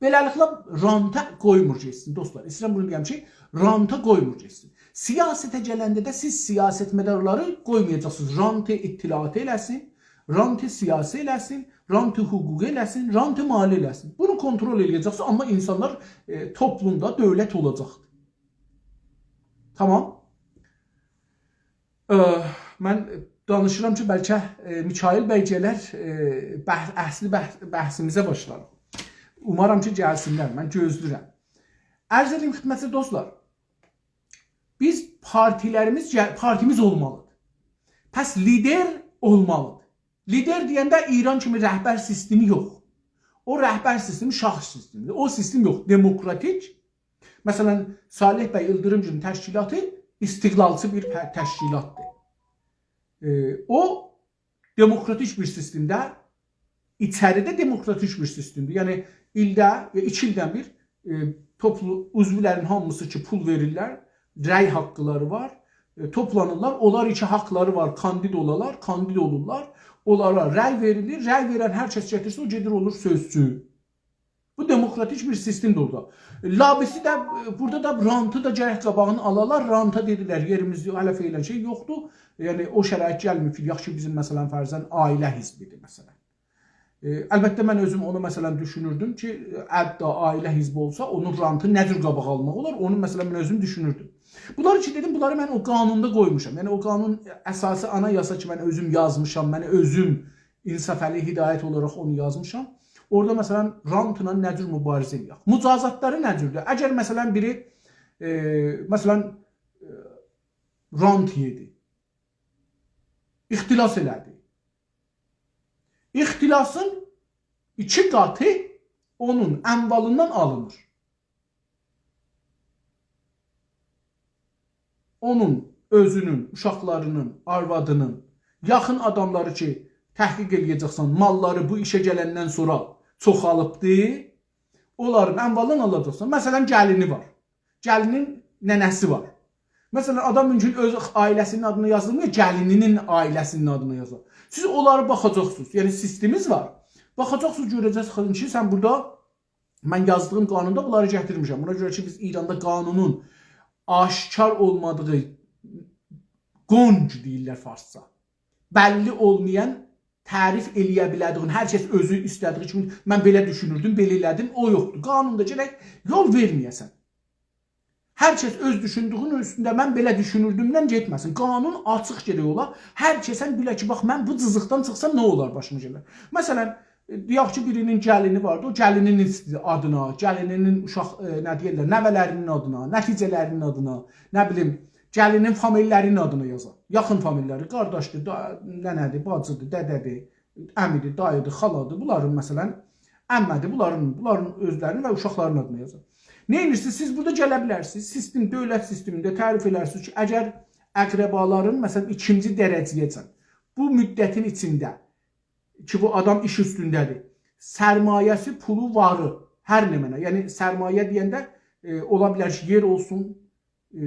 بئله‌لیکله، رانتا قویمور گئتسین، دوستلار. ایسته‌ییرم بونو دئیم کی، رانتا قویمور گئتسین. سیاسته گلنده ده سیز سیاستمدارلاری قویمایاجاقسینیز رانت اطلاعاتی ائله‌سین، رانت سیاسی ائله‌سین، رانت حقوقی ائله‌سین، رانت مالی ائله‌سین. بونو کنترل ائله‌یه‌جکسینیز، آمما اینسانلار، ائ، توپلومدا دؤولت اولاجاقدیر. تامام. اه، من دانیشیرام کی، بلکه، ائ، میکائیل بی گلر، ائ، بح-، اصلی بح-، بحثیمیزه باشلایاق. اومارام کی، گلسینلر، من گؤزله‌ییرم. عرض ائدیم خدمتینیزه، دوستلار، بیز پارتیلریمیز، گل-، پارتیمیز اولمالیدیر. پس لیدر اولمالیدیر. لیدر دئینده ایران کیمی رهبر سیستمی یوخ. او رهبر سیستمی شاه سیستمیدیر. او سیستم یوخ. دموکراتیک، مثلا، صالح بی ایلدیریم‌گیلین تشکیلاتی استقلالچی بیر پ-، تشکیلاتدیر. ائ، او دموکراتیک بیر سیستمده، ایچریده دموکراتیک بیر سیستمدیر. یعنی ایلده، یا ایکی ایلدن بیر، ائ، توپلو-، عضولرین هامیسی کی، پول وئریرلر، رأی حاقلاری وار، ائ، توپلانیرلار، اونلار کی حاقلاری وار، کاندید اولالار، کاندید اولورلار، اونلارا رأی وئریلیر، رأی وئرن هر کس گتیرسه، او گئدیر اولور سؤزچو. بو دموکراتیک بیر سیستمدیر اورادا. لابی‌سی ده، بورادا دا رانتی دا گرک قاباغینی آلالار. رانتا دئدیلر، یئریمیز یوخ، هله فعلا شئی یوخدور. یعنی، او شرایط گلمه‌ییب کی، یاخشی، بیزیم، مثلا، فرضاً، عائله حزبیدیر، مثلا. ائ، البته، من اؤزوم اونو، مثلا، دوشونوردوم کی، حتی عائله حزبی اولسا، اونون رانتی نه جور قاباق آلماق اولار، اونو، مثلا، من اؤزوم دوشونوردوم. بونلار کی دئدیم، بونلاری من او قانوندا قویموشام. یعنی، او قانون اساسی آنایاسا کی، من اؤزوم یازمیشام، من اؤزوم انصافعلی هدایت اولاراق اونو یازمیشام. اورادا، مثلا، رانتلا نه جور مبارزه ائدک؟ مجازاتلاری نه جوردور؟ اگر، مثلا، بیری، ائ، مثلا، ائ، رانت یئدی، اختلاس ائله‌دی. اختلاسین ایکی قاتی اونون اموالیندان آلینیر. اونون، اؤزونون، اوشاقلارینین، آروادینین، یاخین آداملاری کی، تحقیق ائله‌یه‌جکسن، ماللاری بو ایشه گلندن سونرا چوخالیبدی، اونلارین اموالینی آلاجاقسان. مثلا، گلینی وار. گلینین ننه‌سی وار. مثلا، آدام مومکون اؤز عائله‌سینین آدینا یازدیرمیر، گلینینین عائله‌سینین آدینا یازیر. سیز اونلاری باخاجاقسینیز. یعنی، سیستمینیز وار. باخاجاقسینیز، گؤره‌جکسینیز کی، سن بورادا من یازدیغیم قانوندا بونلاری گتیرمیشم. بونا گؤره کی، بیز ایراندا قانونون آشکار اولمادیغی، گنگ دئییرلر فارسجا، بللی اولمایان، تعریف ائله‌یه بیله‌دیگین، هر کس اؤزو ایسته‌دیگی کیمی، «من بئله دوشونوردوم، بئله ائله‌دیم»، او یوخدور. قانوندا گرک یول وئرمه‌یه‌سن. هر کس اؤز دوشوندویونون اوستونده «من بئله دوشونوردوم»دن گئتمه‌سین. قانون آچیق گرک اولا. هر کسه بیله کی، باخ، من بو جیزیقدان چیخسام، نه اولار باشیما گلر؟ مثلا، ائ، دئیک کی، بیرینین گلینی واردی، او گلینین ایستی آدینا، گلینینین اوشاق، ائ، نه دئییرلر، نوه‌لرینین آدینا، نتیجه‌لرینین آدینا، نه بیلیم، گلینین فامیللرینین آدینا یازار. یاخین فامیللری، قارداشدیر، دا-، ننه‌دیر، باجیدیر، دده‌دیر، عمی‌دیر، داییدیر، خالادیر، بونلارین، مثلا، عمه‌دیر، بونلارین، بونلارین اؤزلرینین و اوشاقلارین آدینا یازار. نه ائدیرسینیز؟ سیز بورادا گله بیلرسینیز، سیستم، دؤولت سیستمینده تعریف ائلرسینیز کی، اگر اقربالارین، مثلا، ایکینجی درجه‌یه‌جن بو مدتین ایچینده کی، بو آدام ایش اوستونده‌دیر، سرمایه‌سی، پولو، واری، هر نمنه، یعنی سرمایه دئینده، ائ، اولا بیلر کی، یئر اولسون، ائ،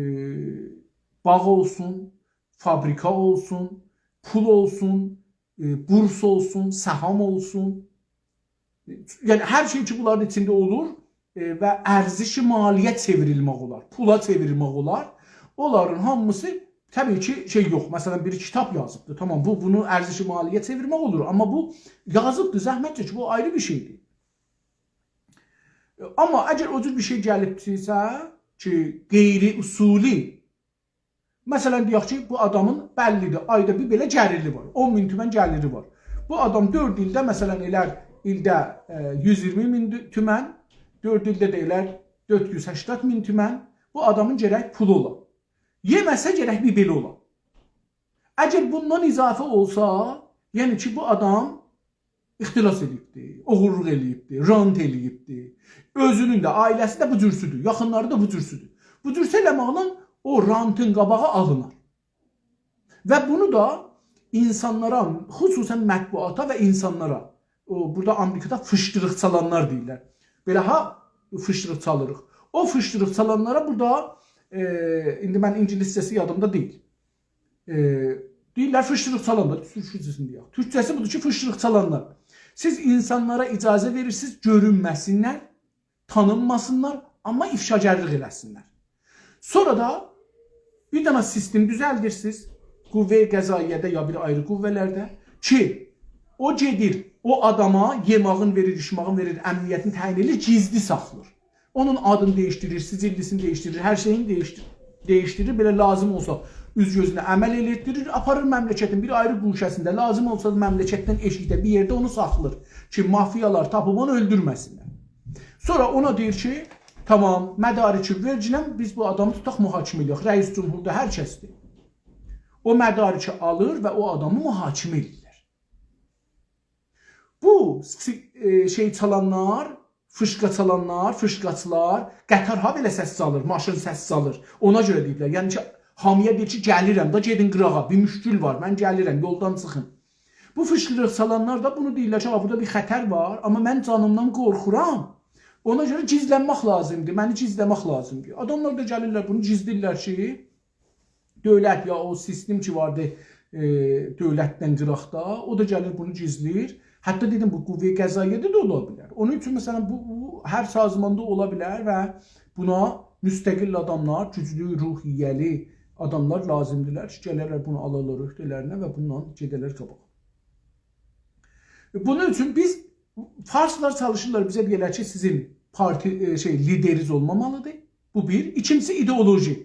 باغ اولسون، فابریکا اولسون، پول اولسون، ائ، بورس اولسون، سهام اولسون. یعنی، هر شئی کی، بونلارین ایچینده اولور، ائ، و ارزش مالی‌یه چئوریلمک اولار، پولا چئویرمک اولار. اونلارین هامیسی، طبیعی کی، شئی یوخ. مثلا، بیری کیتاب یازیبدیر. تامام، بو، بونو ارزش مالی‌یه چئویرمک اولور. آمما بو یازیبدیر، زحمت چکیب، بو آیری بیر شئیدیر. آمما اگر او جور بیر شئی گلیبدیرسه کی، غیر اصولی، مثلا، دئیک کی، بو آدامین بللی‌دیر، آیدا بیر بئله گلیری وار، اون مین تومن گلیری وار. بو آدام دؤرد ایلده، مثلا، ائلر ایلده، ائ، یوز اییرمی مین دو-، تومن، دؤرد ایلده ده ائلر دؤرد یوز سکسن مین تومن. بو آدامین گرک پولو اولا. یئمه‌سه، گرک بیر بئله اولا. اگر بوندان اضافه اولسا، یعنی کی، بو آدام اختلاس ائله‌ییبدی، اوغورلوق ائله‌ییبدی، رانت ائله‌ییبدی. اؤزونون ده، عائله‌سی ده بو جورسودور، یاخینلاری دا بو جورسودور. بو جورسه ائله‌مکله او رانتین قاباغی آلینار. و بونو دا اینسانلارا، خصوصاً مطبوعاتا و اینسانلارا، او، بورادا آمریکادا فیشقیریق چالانلار دئییرلر. بئله ها، فیشقیریق چالیریق. او فیشقیریق چالانلارا بورادا، ائ، ایندی من اینگیلیسجه‌سی یادیمدا دئییل. ائ، دئییرلر فیشقیریق چالانلار، تورکجه‌سینی دئیک. تورکجه‌سی بودور کی، فیشقیریق چالانلار. سیز اینسانلارا اجازه وئریرسینیز، گؤرونمه‌سینلر، تانینماسینلار، آمما افشاگرلیک ائله‌سینلر. سونرا دا بیر دنه سیستم دوزلدیرسینیز، قوه قضائیه‌ده یا بیر آیری قوه‌لرده کی، او گئدیر، او آداما یئماغین وئریر، ایچماغین وئریر، امنیتینی تعیین ائدیر، گیزلی ساخلیر. اونون آدینی دییشدیریر، سجلّی‌سینی دییشدیریر، هر شئیینی دییشدیر-، دییشدیریر. بئله لازیم اولسا اوز گؤزونه عمل ائلتدیریر، آپاریر مملکتین بیر آیری گوشه‌سینده، لازیم اولسا مملکتدن ائشیکده بیر یئرده اونو ساخلیر کی، مافیالار تاپیب اونو اؤلدورمه‌سینلر. سونرا اونا دئییر کی، تامام، مدارکی وئرگینن بیز بو آدامی توتاق، محاکمه ائله‌یک. رئیس جمهور دا هر کسدیر. او مدارکی آلیر و او آدامی محاکمه ائدیرلر. بو سی-، ائ، شئی چالانلار، فیشقا چالانلار، فیشقاچیلار، قطار ها بئله سس سالیر، ماشین سس سالیر. اونا گؤره دئییبلر. یعنی کی، هامییا دئییر کی، گلیرم دا، گئدین قیراغا، بیر مشکل وار، من گلیرم، یولدان چیخین. بو فیشقیریق چالانلار دا بونو دئییرلر کی، «آ، بورادا بیر خطر وار، آمما من جانیمدان قورخورام. اونا گؤره گیزلنمک لازیمدیر، منی گیزله‌مک لازیمدیر.» آداملار دا گلیرلر، بونو گیزله‌ییرلر کی، دؤولت یا او سیستم کی واردی، ائ، دؤولتدن قیراقدا، او دا گلیر بونو گیزله‌ییر. حتی دئدیم، بو قوه قضائیه‌ده ده اولا بیلر. اونون اوچون، مثلاً، بو، بو هر سازماندا اولا بیلر و بونا مستقل آداملار، گوجلو، روحیه‌لی آداملار لازیمدیرلر کی، گلرلر بونو آلارلار عهده‌لرینه و بوندان گئدرلر قاباغا. بونون اوچون بیز، فارسلار چالیشیرلار بیزه دئیه‌لر کی، سیزین پارتی، ائ، شئی، لیدرینیز اولمامالیدیر. بو بیر. ایکینجیسی، ایدئولوژی.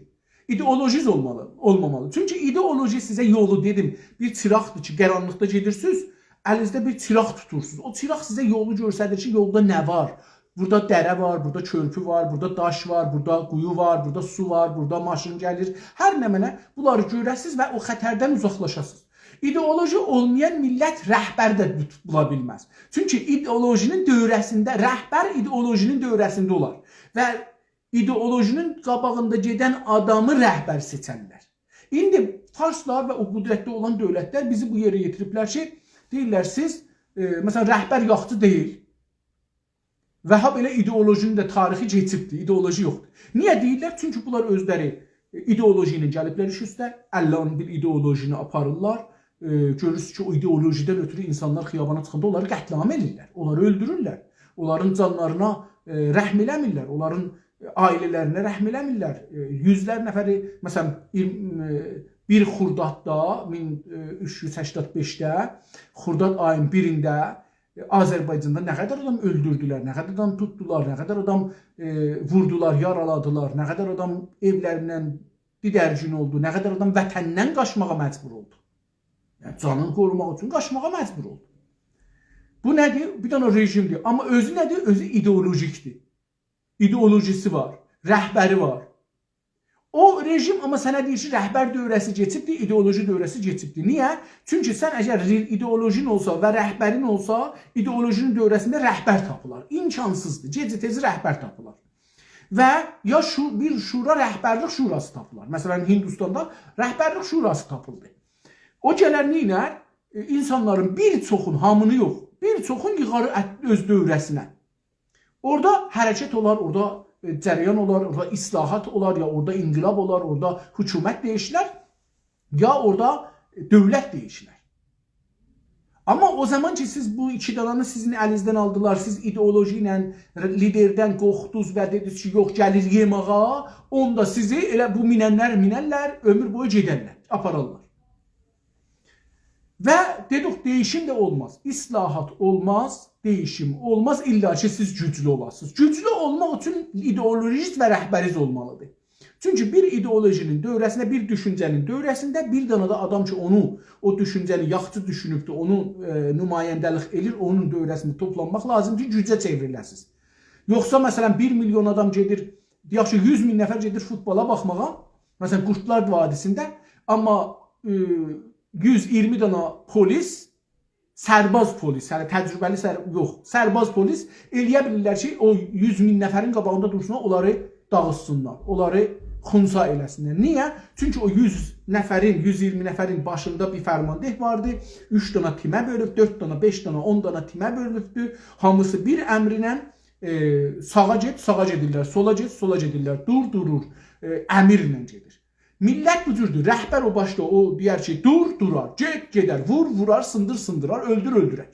ایدئولوژیز اولمالی، اولمامالی. چونکی ایدئولوژی سیزه یولو، دئدیم، بیر چیراقدیر کی، قارانلیقدا گئدیرسینیز، الینیزده بیر چیراق توتورسونوز. او چیراق سیزه یولو گؤستریر کی، یولدا نه وار. بورادا دره وار، بورادا کؤرپو وار، بورادا داش وار، بورادا قویو وار، بورادا سو وار، بورادا ماشین گلیر. هر نمنه، بونلاری گؤره‌سینیز و او خطردن اوزاقلاشاسینیز. ایدئولوژی اولمایان میللت رهبر ده توت-، بولا بیلمز. چونکی ایدئولوژی‌نین دؤوره‌سینده، رهبر ایدئولوژی‌نین دؤوره‌سینده اولار. و ایدئولوژی‌نین قاباغیندا گئدن آدامی رهبر سئچرلر. ایندی فارسلار و او قدرتده اولان دؤولتلر بیزی بو یئره یئتیریبلر کی، دئییرلر، سیز، ائ، مثلاً، رهبر یاخچی دئییل. و هابئله ایدئولوژی‌نین ده تاریخی کئچیبدیر، ایدئولوژی یوخدور. نییه دئییرلر؟ چونکی بونلار اؤزلری ایدئولوژی ایله گلیبلر ایش اوسته، اللرینن بیر ایدئولوژینی آپاریرلار. ائ، گؤرورسونوز کی، او ایدئولوژیدن اؤتورو اینسانلار خیابانا چیخاندا اونلاری قتل‌عام ائله‌ییرلر، اونلاری اؤلدورورلر، اونلارین جانلارینا، ائ، رحم ائله‌میرلر، اونلارین، ائ، عائله‌لرینه رحم ائله‌میرلر. ائ، یوزلر نفری، مثلاً، اییرمی، ائ، بیر خرداددا، مین اوچ یوز سکسن بئشده، خرداد آیین بیرینده، ائ، آذربایجاندا نه قدر آدام اؤلدوردولر، نه قدر آدام توتدولار، نه قدر آدام، ائ، ووردولار، یارالادیلار، نه قدر آدام ائولریندن دیدرگین اولدو، نه قدر آدام وطنیندن قاچماغا مجبور اولدو. یعنی، جانینی قوروماق اوچون قاچماغا مجبور اولدو. بو نه‌دیر؟ بیر دنه رژیمدیر. آمما اؤزو نه‌دیر؟ اؤزو ایدئولوژیکدیر. ایدئولوژیسی وار، رهبری وار. او رژیم آمما سنه دئییر کی، رهبر دؤوره‌سی کئچیبدیر، ایدئولوژی دؤوره‌سی کئچیبدیر. نییه؟ چونکی سن اگر ری-، ایدئولوژین اولسا و رهبرین اولسا، ایدئولوژی‌نین دؤوره‌سینده رهبر تاپیلار. امکانسیزدیر. گئج-تئز رهبر تاپیلار. و یا شو-، بیر شورا، رهبرلیک شوراسی تاپیلار. مثلاً، هندوستاندا رهبرلیک شوراسی تاپیلدی. او گلر نئینر؟ ائ، اینسانلارین بیر چوخون، هامینی یوخ، بیر چوخون ییغار ات-، اؤز دؤوره‌سینه. اورادا حرکت اولار، اورادا، ائ، جریان اولار، اورادا اصلاحات اولار، یا اورادا انقلاب اولار، اورادا حکومت دییشیلر، یا اورادا، ائ، دؤولت دییشیلر. آمما او زامان کی، سیز بو ایکی دانانی سیزین الینیزدن آلدیلار، سیز ایدئولوژی ایله، ر-، لیدردن قورخدونوز و دئدینیز کی، یوخ، گلیر یئماغا، اوندا سیزی ائله بو میننلر مینرلر، عؤمور بویو گئدرلر، آپارارلار. و دئدیک، دییشیم ده اولماز، اصلاحات اولماز، دییشیم اولماز، الا کی، سیز گوجلو اولاسینیز. گوجلو اولماق اوچون ایدئولوژیز و رهبریز اولمالیدیر. چونکی بیر ایدئولوژی‌نین دؤوره‌سینده، بیر دوشونجه‌نین دؤوره‌سینده بیر دنه ده آدام کی، اونو، او دوشونجه‌نی یاخشی دوشونوبدور، اونو، ائ، نماینده‌لیک ائله‌ییر، اونون دؤوره‌سینده توپلانماق لازیمدیر کی، گوجه چئوریله‌سینیز. یوخسا، مثلاً، بیر میلیون آدام گئدیر، دئیک کی، یوز مین نفر گئدیر فوتبالا باخماغا، مثلاً، قورتلار وادی‌سینده، آمما، ائ، یوز اییرمی دانا پلیس، سرباز پلیس، هله تجربه‌لی سر-، یوخ، سرباز پلیس ائلیه بیلیرلر کی، او یوز مین نفرین قاباغیندا دورسونلار، اونلاری داغیتسینلار، اونلاری خنثی ائله‌سینلر. نییه؟ چونکی او یوز نفرین، یوز اییرمی نفرین باشیندا بیر فرمانده واردی، اوچ دانا تیمه بؤلوب، دؤرد دانا، بئش دانا، اون دانا تیمه بؤلوبدو. هامیسی بیر امرله، ائ، ساغا گئت، ساغا گئدیرلر، سولا گئت، سولا گئدیرلر، دور، دورور، ائ، امرله گئدیر. میللت بو جوردور. رهبر او باشدا او دئیر کی، دور، دورار، گئت، گئدر، وور، وورار، سیندیر، سیندیرار، اؤلدور، اؤلدورر.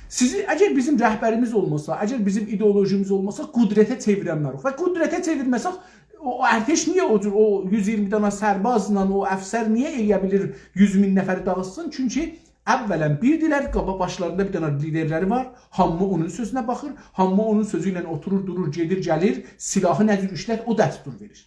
سیزی، اگر بیزیم رهبریمیز اولماسا، اگر بیزیم ایدئولوژیمیز اولماسا، قدرته چئویرنمه‌ریک. و قدرته چئویرمه‌سک، او، او ارتش نییه او جور، او یوز اییرمی دانا سربازلا او افسر نییه ائلیه بیلیر یوز مین نفری داغیتسین؟ چونکی اولاً بیردیلر، قابا باشلاریندا بیر دانا لیدرلری وار، هامی اونون سؤزونه باخیر، هامی اونون سؤزو ایله اوتورور، دورور، گئدیر، گلیر، سلاحی نه جور ایشلت، او دستور وئریر.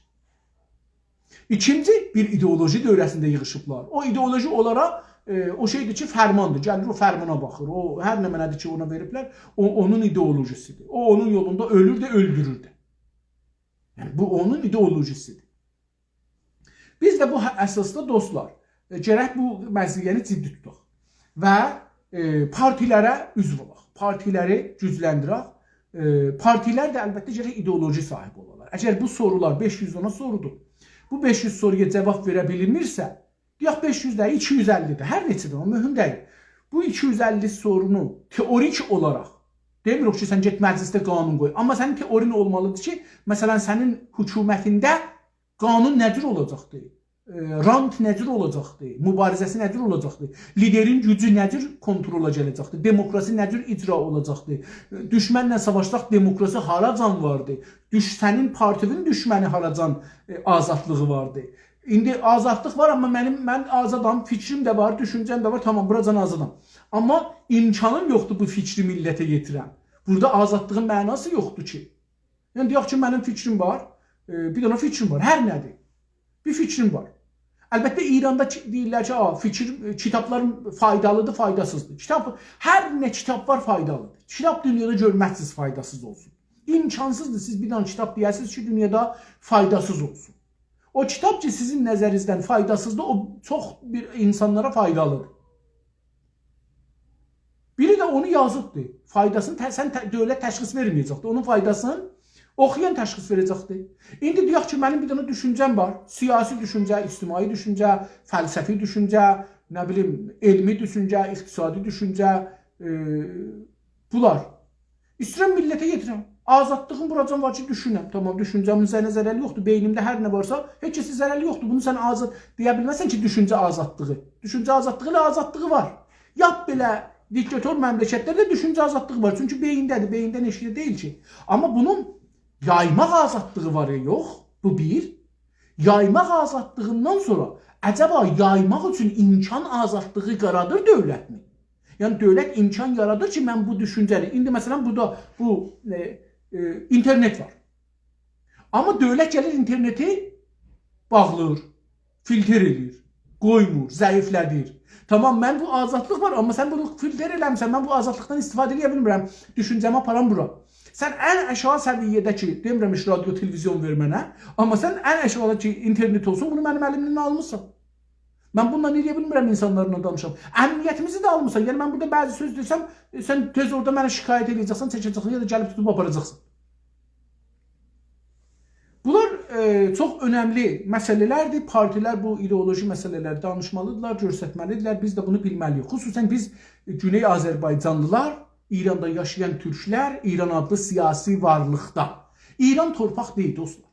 ایکینجی، بیر ایدئولوژی دؤوره‌سینده ییغیشیبلار. او ایدئولوژی اونلارا، ائ، او شئیدیر کی، فرماندیر. گلیر، او فرمانا باخیر. او، هر نمنه‌دیر کی، اونا وئریبلر، او، اونون ایدئولوژیسیدیر. او، اونون یولوندا اؤلور ده، اؤلدورور ده. یعنی، بو اونون ایدئولوژیسیدیر. بیز ده بو ه-، اساسدا، دوستلار، ائ، گرک بو مسئله‌نی جدی توتاق و، ائ، پارتیلره عضو اولاق. پارتیلری گوجلندیرک. ائ، پارتیلر ده البته گرک ایدئولوژی صاحیبی اولالار. اگر بو سورولار، بئش یوز دانا سورودور، بو بئش یوز سورویا جاواب وئره بیلمیرسه، دئیک بئش یوز دئییل، ایکی یوز اللی ده، هر نئچه ده، او مهم دئییل. بو ایکی یوز اللی سورونو تئوریک اولاراق، دئمیریک کی، سن گئت مجلسده قانون قوی. آمما سنین تئورین اولمالیدیر کی، مثلاً، سنین حکومتینده قانون نه جور اولاجاقدیر؟ ائ، رانت نه جور اولاجاقدیر؟ موباریزه‌سی نه جور اولاجاقدیر؟ لیدرین گوجو نه جور کنترولا گله‌جکدیر؟ دموکراسی نه جور اجرا اولاجاقدیر؟ دوشمنله ساواشساق دموکراسی هاراجان واردیر؟ دوش-، سنین پارتیوین دوشمنی هاراجان، ائ، آزادلیغی واردیر؟ ایندی آزادلیق وار، آمما منیم، من آزادام، فیکریم ده وار، دوشونجه‌م ده وار، تامام، بوراجان آزادام. آمما امکانیم یوخدور بو فیکری میللته یئتیرم. بورادا آزادلیغین معناسی یوخدور کی. یعنی، دئیک کی، منیم فیکریم وار، ائ، بیر دنه فیکریم وار، هر نه‌دیر. بیر فیکریم وار. البته، ایراندا کی-، دئییرلر کی، «آ، فیکیر، ائ، کیتابلار فایدالیدیر، فایداسیزدیر.» کیتاب، هر نه کیتاب وار، فایدالیدیر. کیتاب دونیادا گؤرمزسینیز فایداسیز اولسون. امکانسیزدیر، سیز بیر دنه کیتاب دئیه‌سینیز کی، دونیادا فایداسیز اولسون. او کیتاب کی، سیزین نظرینیزدن فایداسیزدیر، او چوخ بیر اینسانلارا فایدالیدیر. بیری ده اونو یازیبدی. فایداسینی ته-، سن ته-، دؤولت تشخیص وئرمه‌یه‌جکدی. اونون فایداسینی اوخویان تشخیص وئره‌جکدی. ایندی دئیک کی، منیم بیر دنه دوشونجه‌م وار. سیاسی دوشونجه، اجتماعی دوشونجه، فلسفی دوشونجه، نه بیلیم، علمی دوشونجه، اقتصادی دوشونجه، ائ، بونلار. ایسته‌ییرم میللته یئتیرم. آزادلیغیم بوراجان وار کی، دوشونم. تامام، دوشونجه‌مین سنه ضرری یوخدور. بئینیمده هر نه وارسا، هئچ کسه ضرری یوخدور. بونو سن آزاد دئیه بیلمزسن کی، دوشونجه آزادلیغی. دوشونجه آزادلیغی ائله آزادلیغی وار. یات بئله دیکتاتور مملکتلرده دوشونجه آزادلیغی وار. چونکی بئیینده‌دیر، بئییندن ائشیکده دئییل کی. آمما بونون یایماق آزادلیغی وار یا یوخ؟ بو بیر. یایماق آزادلیغیندان سونرا، عجبا یایماق اوچون امکان آزادلیغی یارادیر دؤولتمی؟ یعنی، دؤولت امکان یارادیر کی، من بو دوشونجه‌نی، ایندی، مثلاً، بورادا بو، ائ، ائ، اینترنت وار. آمما دؤولت گلیر اینترنتی باغلاییر، فیلتر ائله‌ییر، قویمور، ضعیفله‌دیر. تامام، من بو آزادلیق وار، آمما سن بونو فیلتر ائله‌میسن، من بو آزادلیقدان استفاده ائله‌یه بیلمیرم. دوشونجه‌می آپارام بورا. سن ان آشاغی سویه‌ده کی، دئمیرم هئچ رادیو، تلویزیون وئر منه، آمما سن ان آشاغیدا کی، اینترنت اولسون، بونو منیم الیمدن آلمیسان. من بونونلا ائلیه بیلمیرم اینسانلارلا دانیشام. امنیتیمیزی ده آلمیسان. یعنی، من بورادا بعضی سؤز دئسم، ائ، سن تئز اورادا منه شکایت ائله‌یه‌جکسن، چکه‌جکسن، یا دا گلیب توتوب آپاراجاقسان. بونلار، ائ، چوخ اؤنملی مسئله‌لردیر. پارتیلر بو ایدئولوژی مسئله‌لری دانیشمالیدیرلار، گؤسترمه‌لیدیرلر. بیز ده بونو بیلمه‌لی‌ییک. خصوصاً بیز، ائ، گونئی آذربایجانلیلار، ایراندا یاشایان تورکلر، ایران آدلی سیاسی وارلیقدا. ایران تورپاق دئییل، دوستلار.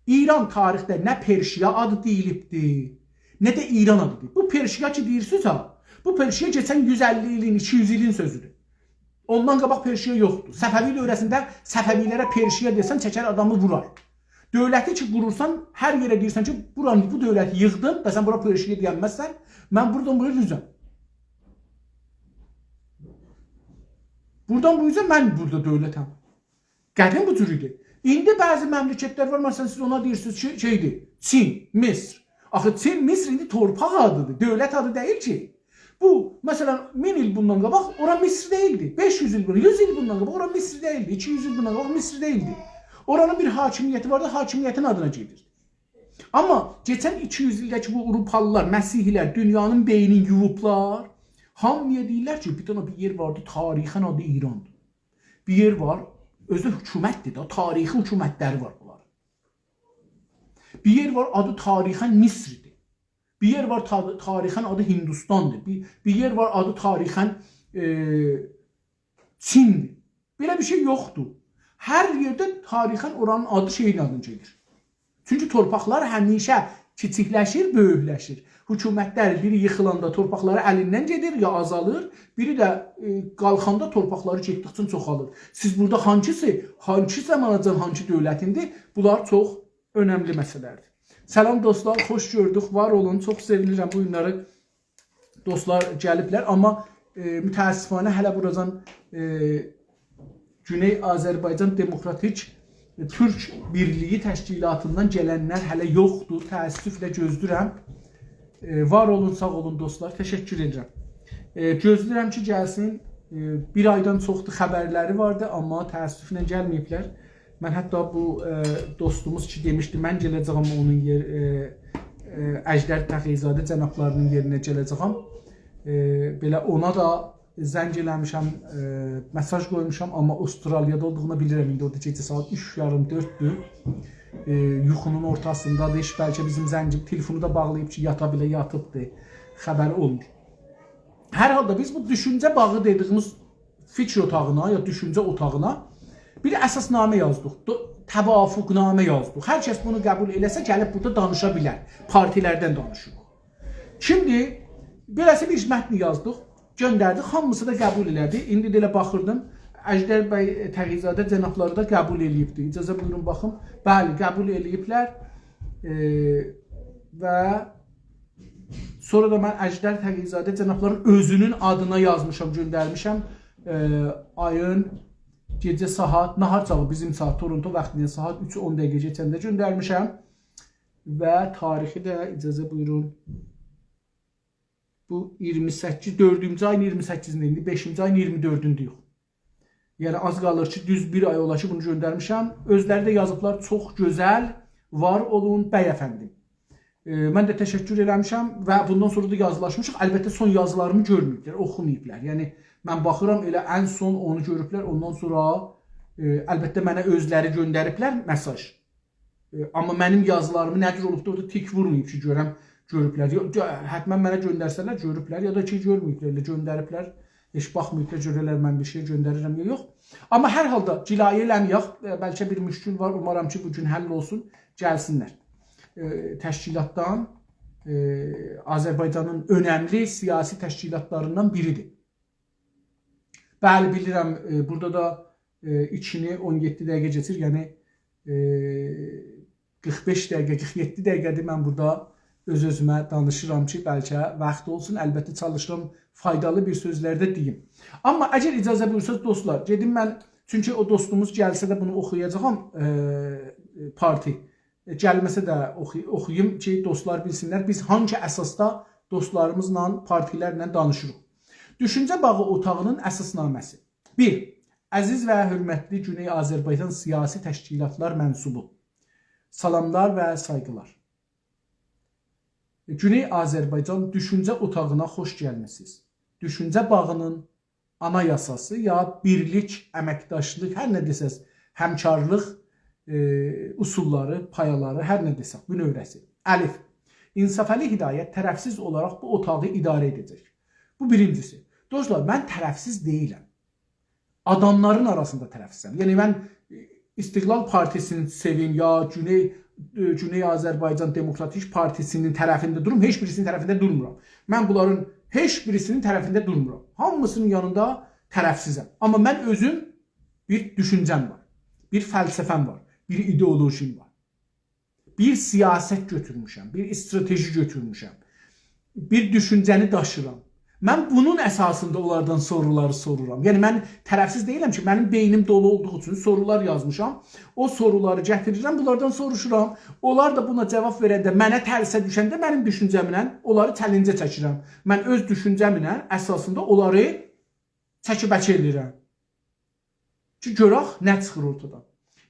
ایران تاریخده نه پرشیا آدی دئییلیبدی، نه ده ایران آدی دئییلیب. بو پرشیا کی دئییرسینیز ها، بو پرشیا کئچن یوز اللی ایلین، ایکی یوز ایلین سؤزودور. اوندان قاباق پرشیا یوخدور. صفوی دؤوره‌سینده صفوی‌لره پرشیا دئسن، چکر آدامی وورار. دؤولتی کی قورورسان، هر یئره دئییرسن کی، بورانی، بو دؤولتی ییغدیم و سن بورا پرشیا دئینمزسن، من بورادان بویا دوزم. بورادان بو اوزه من بورادا دؤولتم. قدیم بو جور ایدی. ایندی بعضی مملکتلر وار، مثلاً، سیز اونا دئییرسینیز کی، شئیدیر، چین، مصر. آخی چین، مصر ایندی تورپاق آدیدیر، دؤولت آدی دئییل کی. بو، مثلاً، مین ایل بوندان قاباق اورا مصر دئییلدی. بئش یوز ایل بوندان، یوز ایل بوندان قاباق اورا مصر دئییلدی. ایکی یوز ایل بوندان قاباق مصر دئییلدی. اورانین بیر حاکمیتی واردی، حاکمیتین آدینا گئدیردی. آمما کئچن ایکی یوز ایلده کی، بو آوروپالیلار، مسیحی‌لر دونیانین بئینینی یووبلار، هامییا دئییرلر کی، بیر دنه بیر یئر واردی، تاریخاً آدی ایراندیر. بیر یئر وار، اؤزو حکومتدیر ده، تاریخی حکومتلری وار بونلارین. بیر یئر وار، آدی تاریخاً مصردیر. بیر یئر وار، تا-، تاریخاً آدی هندوستاندیر. بیر، بیر یئر وار، آدی تاریخاً، ائ، چیندیر. بئله بیر شئی یوخدور. هر یئرده تاریخاً اورانین آدی شئیین آدینی گئدیر. چونکی تورپاقلار همیشه کیچیکلشیر، بؤیوکلشیر. حکومتلر بیری ییخیلاندا تورپاقلاری الیندن گئدیر، یا آزالیر، بیری ده، ائ، قالخاندا تورپاقلاری گئتدیکجه چوخالیر. سیز بورادا هانکیسی، هانکی زاماناجان هانکی دؤولتیندیر؟ بونلار چوخ اؤنملی مسئله‌لردیر. سلام دوستلار، خوش گؤردوک، وار اولون، چوخ سئوینیرم بو گونلری دوستلار گلیبلر، آمما، ائ، متأسفانه هله بوراجان، ائ، گونئی آذربایجان دموکراتیک، ائ، تورک بیرلیگی تشکیلاتیندان گلنلر هله یوخدور. تأسفله گؤزله‌ییرم. ائ، وار اولون، ساغ اولون دوستلار. تشکر ائدیرم. ائ، گؤزله‌ییرم کی، گلسین. ائ، بیر آیدان چوخدور خبرلری واردی، آمما تأسفله گلمه‌ییبلر. من حتی بو، ائ، دوستوموز کی دئمیشدی، من گله‌جه‌یم اونون یئر-، ائ، ائ، اژدر تقی‌زاده جنابلاری‌نین یئرینه گله‌جه‌یم. ائ، بئله اونا دا زنگ ائله‌میشم، ائ، مئساژ قویموشام، آمما استرالیادا اولدوغونو بیلیرم. ایندی اورادا گئجه ساعات اوچ یاریم، دؤرددور. ائ، یوخونون اورتاسیندادیر، هئچ بلکه بیزیم زنگیم، تلفونو دا باغلاییب کی، یاتا بیله یاتیبدیر. خبری اولمور. هر حالدا بیز بو دوشونجه باغی دئدیییمیز فیکیر اوتاغینا یا دوشونجه اوتاغینا بیر اساسنامه یازدیق، دو-، توافقنامه یازدیق. هر کس بونو قبول ائله‌سه، گلیب بورادا دانیشا بیلر. پارتیلردن دانیشیریق. کیمدیر؟ بئله‌سی بیر متنی یازدیق، گؤندردیک. هامیسی دا قبول ائله‌دی. ایندی ده ائله باخیردیم، اژدر بی تقی‌زاده جنابلاری دا قبول ائله‌ییبدی. اجازه بویورون باخیم. بلی، قبول ائله‌ییبلر. ائ، و سونرا دا من اژدر تقی‌زاده جنابلارین اؤزونون آدینا یازمیشام، گؤندرمیشم. ائ، آیین گئجه ساعات، ناهار چاغی بیزیم ساعات، تورونتو واختی ایله ساعات اوچو اون دقیقه کئچنده گؤندرمیشم. و تاریخی ده اجازه بویورون. بو اییرمی سککیز، دؤردونجو آیین اییرمی سککیزینده، ایندی بئشینجی آیین اییرمی دؤردونده یوخ. یعنی آز قالیر کی، دوز بیر آی اولا کی، بونو گؤندرمیشم. اؤزلری ده یازیبلار، «چوخ گؤزل، وار اولون، بی افندیم.» ائ، من ده تشکر ائله‌میشم و بوندان سونرا دا یازیلاشمیشیق. البته، سون یازیلاریمی گؤرمه‌ییبلر، اوخوماییبلار. یعنی، من باخیرام، ائله ان سون اونو گؤروبلر، اوندان سونرا، ائ، البته، منه اؤزلری گؤندریبلر مئساژ. ائ، آمما منیم یازیلاریمی نه جور اولوبدور، اورادا تیک وورماییب کی، گؤرم، گؤروبلر. یو-، گؤ-، حتماً منه گؤندرسه‌لر، گؤروبلر، یا دا کی، گؤرمه‌ییبلر، ائله گؤندریبلر. هئچ باخماییبلار، گؤره‌لر من بیر شئی گؤندریرم یا یوخ. آمما هر حالدا جلایه ائله‌مه‌یک، ائ، بلکه بیر مشکل وار، اومارام کی، بو گون حل اولسون، گلسینلر. ائ، تشکیلاتدان، ائ، آذربایجانین اؤنملی سیاسی تشکیلاتلاریندان بیریدیر. بلی، بیلیرم، ائ، بورادا دا، ائ، ایکینی اون یئددی دقیقه کئچیر، یعنی، ائ، قیرخ بئش دقیقه، قیرخ یئددی دقیقه‌دیر من بورادا اؤز-اؤزومه دانیشیرام کی، بلکه واخت اولسون. البته، چالیشیرام فایدالی بیر سؤزلر ده دئییم. آمما اگر اجازه بویورسانیز، دوستلار، گئدیم من، چونکی او دوستوموز گلسه ده بونو اوخویاجاغام، ائ، پارتی. ائ، گلمه‌سه ده اوخوی-، اوخویوم کی، دوستلار بیلسینلر، بیز هانگی اساسدا دوستلاریمیزلا، پارتیلرله دانیشیریق. دوشونجه باغی اوتاغی‌نین اساسنامه‌سی. بیر، عزیز و حؤرمتلی گونئی آذربایجان سیاسی تشکیلاتلار منسوبو. سلاملار و سایغیلار. گونئی آذربایجان دوشونجه اوتاغینا خوش گلمیسینیز. دوشونجه باغی‌نین آنایاساسی یا بیرلیک، امکداشلیق، هر نه دئسز، همکارلیق، ائ، اصوللاری، پایالاری، هر نه دئسک، بونؤوره‌سی. الف، انصافعلی هدایت طرفسیز اولاراق بو اوتاغی اداره ائده‌جک. بو بیرینجیسی. دوستلار، من طرفسیز دئییلم. آداملارین آراسیندا طرفسیزم. یعنی، من استقلال پارتیسینی سئویم، یا گونئی، ائ، گونئی آذربایجان دموکراتیک پارتیسینین طرفینده دوروم، هئچ بیریسینین طرفینده دورمورام. من بونلارین هئچ بیریسینین طرفینده دورمورام. هامیسینین یانیندا طرفسیزم. آمما من اؤزوم بیر دوشونجه‌م وار، بیر فلسفه‌م وار، بیر ایدئولوژیم وار. بیر سیاست گؤتورموشم، بیر استراتژی گؤتورموشم، بیر دوشونجه‌نی داشیرام. من بونون اساسیندا اونلاردان سورولاری سورورام. یعنی، من طرفسیز دئییلم کی، منیم بئینیم دولو اولدوغو اوچون سورولار یازمیشام. او سورولاری گتیریرم، بونلاردان سوروشورام. اونلار دا بونا جاواب وئرنده، منه ترسه دوشنده منیم دوشونجه‌مله اونلاری چلنجه چکیرم. من اؤز دوشونجه‌مله اساسیندا اونلاری چکی‌بکی ائله‌ییرم. کی، گؤرک نه چیخیر اورتادان.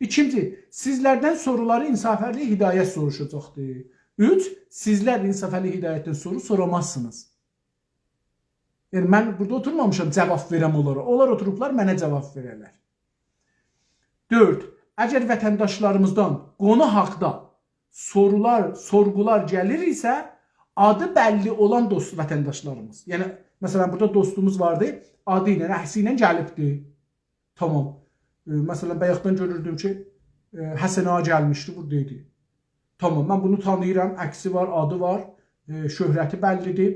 ایکینجی، سیزلردن سورولاری انصافعلی هدایت سوروشاجاقدیر. اوچ، سیزلر انصافعلی هدایتدن سورو سورامازسینیز. یعنی، من بورادا اوتورمامیشام جواب وئرم اونلارا. اونلار اوتوروبلار، منه جواب وئررلر. دؤرد، اگر وطنداشلاریمیزدان قونو حاقدا سورولار، سورغولار گلیر ایسه، آدی بللی اولان دوست وطنداشلاریمیز. یعنی، مثلا، بورادا دوستوموز واردی، آدی ایله، عکسی ایله گلیبدی. تامام. ائ، مثلا، بایاقدان گؤروردوم کی، ائ، حسن آقا گلمیشدی، بورادا ایدی. تامام، من بونو تانیییرام، عکسی وار، آدی وار، ائ، شهرتی بللی‌دیر،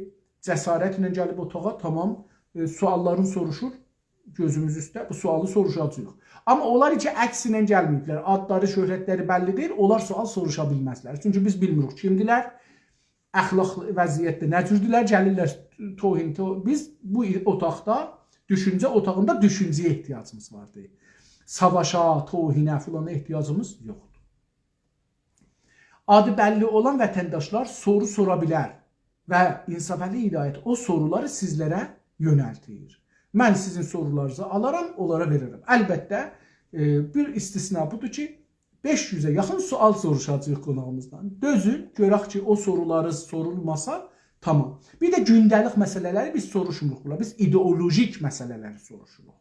جسارتله گلیب اوتاغا، تامام. ائ، سؤاللارین سوروشور، گؤزوموز اوسته، بو سؤالی سوروشاجاغیق. آمما اونلار کی، عکس ایله گلمه‌ییبلر، آدلاری، شهرتلری بللی دئییل، اونلار سؤال سوروشا بیلمزلر. چونکی بیز بیلمیریک کیمدیرلر، اخلاق وضعیتده نه جوردولر، گلیرلر توهین، تو-، بیز بو اوتاقدا، دوشونجه اوتاغیندا دوشونجه‌یه احتیاجیمیز واردی. ساواشا، توهینه فلانا احتیاجیمیز یوخدور. آدی بللی اولان وطنداشلار سورو سورا بیلر و انصافعلی هدایت او سورولاری سیزلره یؤنلدیر. من سیزین سورولارینیزی آلارام، اونلارا وئررم. البته، ائ، بیر استثنا بودور کی، بئش یوزه یاخین سؤال سوروشاجاغیق قوناغیمیزدان. دؤزون، گؤرک کی، او سورولاری سورولماسا، تامام. بیر ده گونده‌لیک مسئله‌لری بیز سوروشموروق بونلار. بیز ایدئولوژیک مسئله‌لری سوروشوروق.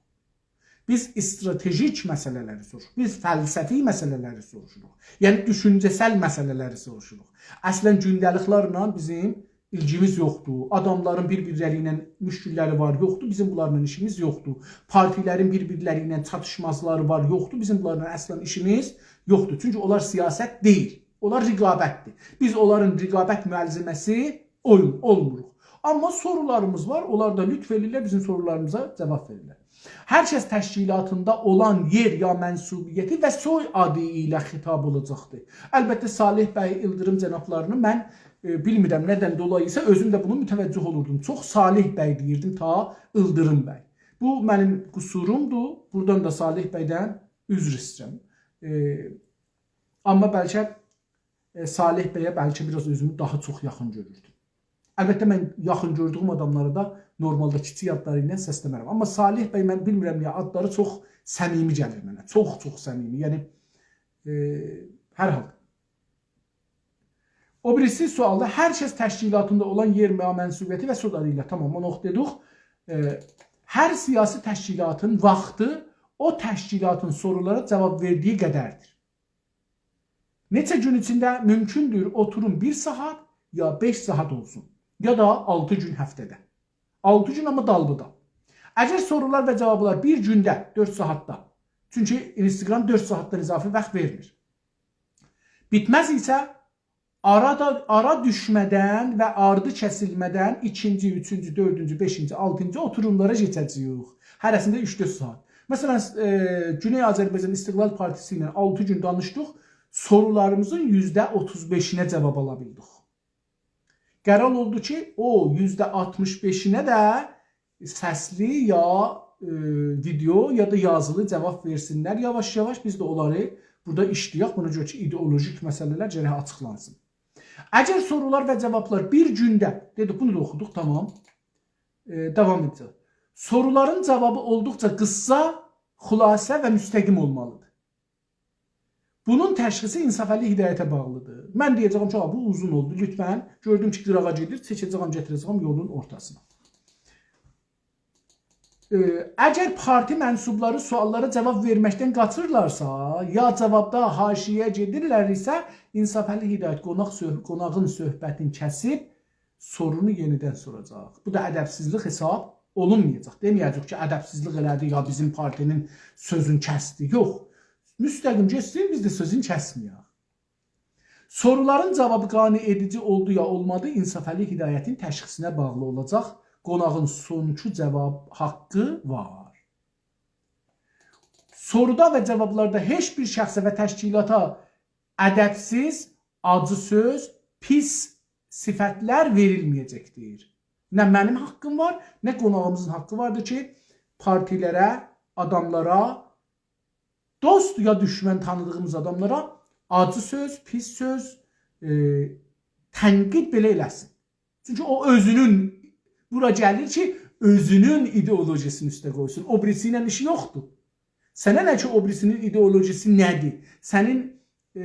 بیز استراتژیک مسئله‌لری سوروشوروق. بیز فلسفی مسئله‌لری سوروشوروق. یعنی، دوشونجه‌سل مسئله‌لری سوروشوروق. اصلا، گونده‌لیکلرله بیزیم ایلگیمیز یوخدور. آداملارین بیر-بیرلری ایله مشکللری وار، یوخدور. بیزیم بونلارلا ایشیمیز یوخدور. پارتیلرین بیر-بیرلری ایله چاتیشمازلاری وار، یوخدور. بیزیم بونلارلا اصلا ایشیمیز یوخدور. چونکی اونلار سیاست دئییل. اونلار رقابتدیر. بیز اونلارین رقابت ملزمه‌سی اول-، اولموروق. آمما سورولاریمیز وار، اونلار دا لطف ائدیرلر، بیزیم سورولاریمیزا جواب وئریرلر. هر کس تشکیلاتیندا اولان یئر یا منصوبیتی و سوی‌آدی ایله خطاب اولاجاقدیر. البته، صالح بی ایلدیریم جنابلارینی من، ائ، بیلمیرم ندن دولایی ایسه، اؤزوم ده بونا متوجه اولوردوم. چوخ صالح بی دئییردیم، تا ایلدیریم بی. بو منیم قصورومدور. بورادان دا صالح بیدن عذر ایسته‌ییرم. ائ، آمما بلکه، ائ، صالح بیه بلکه بیر آز اؤزومو داها چوخ یاخین گؤروردوم. البته، من یاخین گؤردویوم آداملارا دا نورمالدا کیچیک آدلاری ایله سسله‌مه‌رم. آمما صالح بی، من بیلمیرم نییه، آدلاری چوخ صمیمی گلیر منه. چوخ، چوخ صمیمی. یعنی، ائ، هر حال. او بیریسی سؤالدا هر کس تشکیلاتیندا اولان یئر یا منصوبیتی و سوی‌آدی ایله، تامام، اونو اوخودوق. ائ، هر سیاسی تشکیلاتین واختی او تشکیلاتین سورولارا جواب وئردیگی قدردیر. نئچه گون ایچینده مومکوندور اوتوروم بیر ساعات یا بئش ساعات اولسون، یا دا آلتی گون هفته‌ده. آلتی گون، آمما دالبادال. اگر سورولار و جوابلار بیر گونده، دؤرد ساعاتدا، چونکی اینستاگرام دؤرد ساعاتدان اضافی واخت وئرمیر. بیتمز ایسه، آرادا، آرا دوشمه‌دن و آردی کسیلمه‌دن ایکینجی، اوچونجو، دؤردونجو، بئشینجی، آلتینجی اوتوروملارا کئچه‌جه‌ییک. هره‌سینده اوچ-دؤرد ساعات. مثلا، ائ، گونئی آذربایجان استقلال پارتیسی ایله آلتی گون دانیشدیق، سورولاریمیزین یوزده اوتوز بئشینه جواب آلا بیلدیک. قرار اولدو کی، او یوزده آلتمیش بئشینه ده سسلی یا، ائ، ویدئو یا دا یازیلی جواب وئرسینلر یاواش-یاواش. بیز ده اونلاری بورادا ایشله‌یک. بونا گؤره کی، ایدئولوژیک مسئله‌لر گرک آچیقلانسین. اگر سورولار و جوابلار بیر گونده، دئدیک، بونو دا اوخودوق، تامام. ائ، داوام ائده‌جک. سورولارین جوابی اولدوقجا قیسا، خلاصه و مستقیم اولمالیدیر. بونون تشخیصی انصافعلی هدایته باغلیدیر. من دئیه‌جه‌یم کی، «آ، بو اوزون اولدو، لطفا.» گؤردوم کی، قیراغا گئدیر، چکه‌جه‌یم، گتیره‌جه‌یم یولون اورتاسینا. ائ، اگر پارتی منسوبلاری سؤاللارا جواب وئرمکدن قاچیرلارسا، یا جوابدا حاشیه‌یه گئدیرلر ایسه، انصافعلی هدایت قوناق صحب-، قوناغین صحبتینی کسیب، سورونو یئنیدن سوراجاق. بو دا ادبسیزلیک حساب اولونمایاجاق. دئمه‌یه‌جک کی، ادبسیزلیک ائله‌دی، یا بیزیم پارتی‌نین سؤزونو کسدی. یوخ. مستقیم گئتسین، بیز ده سؤزونو کسمه‌یک. سورولارین جوابی قانع ائدیجی اولدو یا اولمادی، انصافعلی هدایتین تشخیصینه باغلی اولاجاق. قوناغین سونکی جواب حاققی وار. سورودا و جوابلاردا هئچ بیر شخصه و تشکیلاتا ادبسیز، آجی سؤز، پیس صفتلر وئریلمه‌یه‌جکدیر. نه منیم حاققیم وار، نه قوناغیمیزین حاققی واردیر کی، پارتیلره، آداملارا، دوست یا دوشمن تانیدیغیمیز آداملارا آجی سؤز، پیس سؤز، ائ، تنقید بئله ائله‌سین. چونکی او اؤزونون، بورا گلیر کی، اؤزونون ایدئولوژیسینی اوسته قویسون. او بیریسی ایله ایشی یوخدور. سنه نه کی او بیریسی‌نین ایدئولوژی‌سی نه‌دیر؟ سنین، ائ،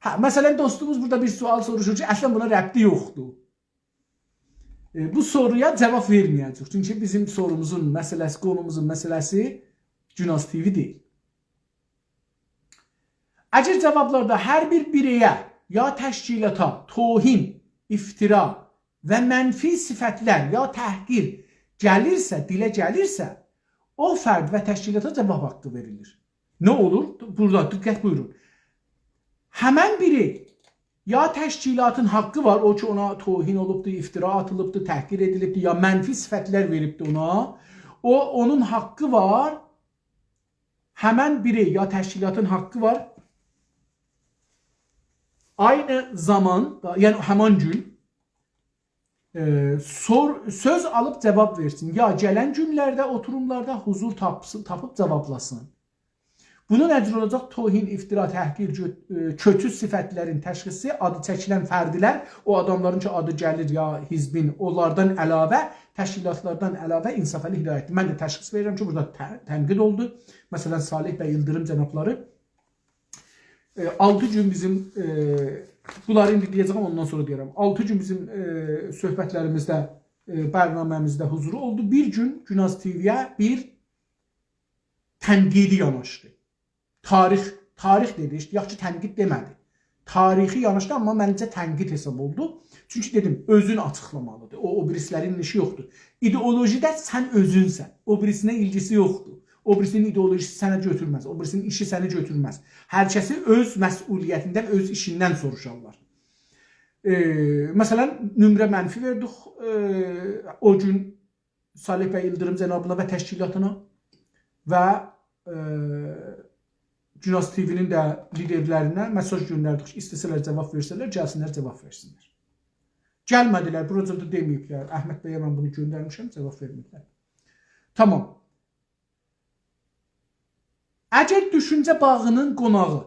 هه، مثلا، دوستوموز بورادا بیر سؤال سوروشور کی، اصلا بونا ربطی یوخدور. ائ، بو سورویا جواب وئرمه‌یه‌جه‌ییک. چونکی بیزیم سوروموزون مسئله‌سی، قونوموزون مسئله‌سی گوناز تی‌وی دئییل. اگر جوابلاردا هر بیر بیرئیه یا تشکیلاتا توهین، افترا و منفی صفتلر یا تحقیر گلیرسه، دیله گلیرسه، او فرد و تشکیلاتا جواب حاققی وئریلیر. نه اولور؟ بورادا دقت بویورون. همن بیرئی یا تشکیلاتین حاققی وار، او کی اونا توهین اولوبدو، افترا آتیلیبدی، تحقیر ائدیلیبدی، یا منفی صفتلر وئریبدی اونا، او، اونون حاققی وار، همن بیرئی یا تشکیلاتین حاققی وار، عینی زامان، یعنی همان گون، ائ، سور-، سؤز آلیب جواب وئرسین. یا گلن گونلرده اوتوروملاردا حضور تاپسین، تاپیب جوابلاسین. بونون اجری اولاجاق توهین، افترا، تحقیر، گؤ-، ائ، کؤتو صفتلرین تشخیصی، آدی چکیلن فردلر، او آداملارین کی آدی گلیر یا حزبین، اونلاردان علاوه، تشکیلاتلاردان علاوه انصافعلی هدایت‌دیر. من ده تشخیص وئریرم کی بورادا ت-، تنقید اولدو. مثلا، صالح بی ایلدیریم جنابلاری، ائ، آلتی گون بیزیم، ائ، بونلاری ایندی دئیه‌جه‌یم، اوندان سونرا دئیه‌رم. آلتی گون بیزیم، ائ، صحبتلریمیزده، ائ، برنامه‌میزده حضورو اولدو. بیر گون گوناز تی‌وی‌یه بیر تنقیدی یاناشدی. تاریخ، تاریخ دئدی، ایشته، یاخشی، تنقید دئمه‌دی. تاریخی یاناشدی، آمما منجه تنقید حساب اولدو. چونکی دئدیم، اؤزون آچیقلامالیدیر. او، او بیریسی‌لرینن ایشی یوخدور. ایدئولوژی ده سن اؤزونسن. او بیریسینه ایلگیسی یوخدور. او بیریسی‌نین ایدئولوژی‌سی سنه گؤتورمز. او بیریسی‌نین ایشی سنه گؤتورمز. هر کسی اؤز مسئولیتیندن، اؤز ایشیندن سوروشارلار. ائ، مثلا، نمره منفی وئردیک، ائ، او گون صالح بی ایلدیریم جنابینا و تشکیلاتینا و، ائ، گوناز تی‌وی‌نین ده لیدرلرینه مئساژ گؤندردیک کی، ایسته‌سه‌لر جواب وئرسه‌لر، گلسینلر، جواب وئرسینلر. گلمه‌دیلر، بوراجا دا دئمه‌ییبلر. احمد بیه من بونو گؤندرمیشم، جواب وئرمه‌ییبلر. تامام. اگر دوشونجه باغی‌نین قوناغی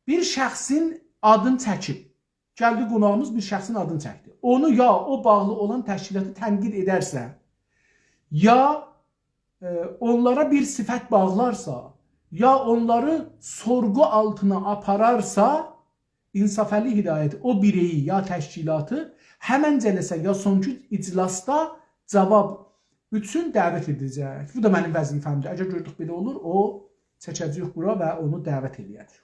بیر شخصین آدینی چکیب، گلدی قوناغیمیز بیر شخصین آدینی چکدی، اونو یا او باغلی اولان تشکیلاتی تنقید ائدرسه، یا، ائ، اونلارا بیر صفت باغلارسا، یا اونلاری سورغو آلتینا آپارارسا، انصافعلی هدایت او بیرئیی یا تشکیلاتی همن جلسه یا سونکی اجلاسدا جواب اوچون دعوت ائده‌جک. بو دا منیم وظیفه‌مدیر. اگر گؤردوک بئله اولور، او چکه‌جه‌ییک بورا و اونو دعوت ائله‌یه‌جه‌ییک.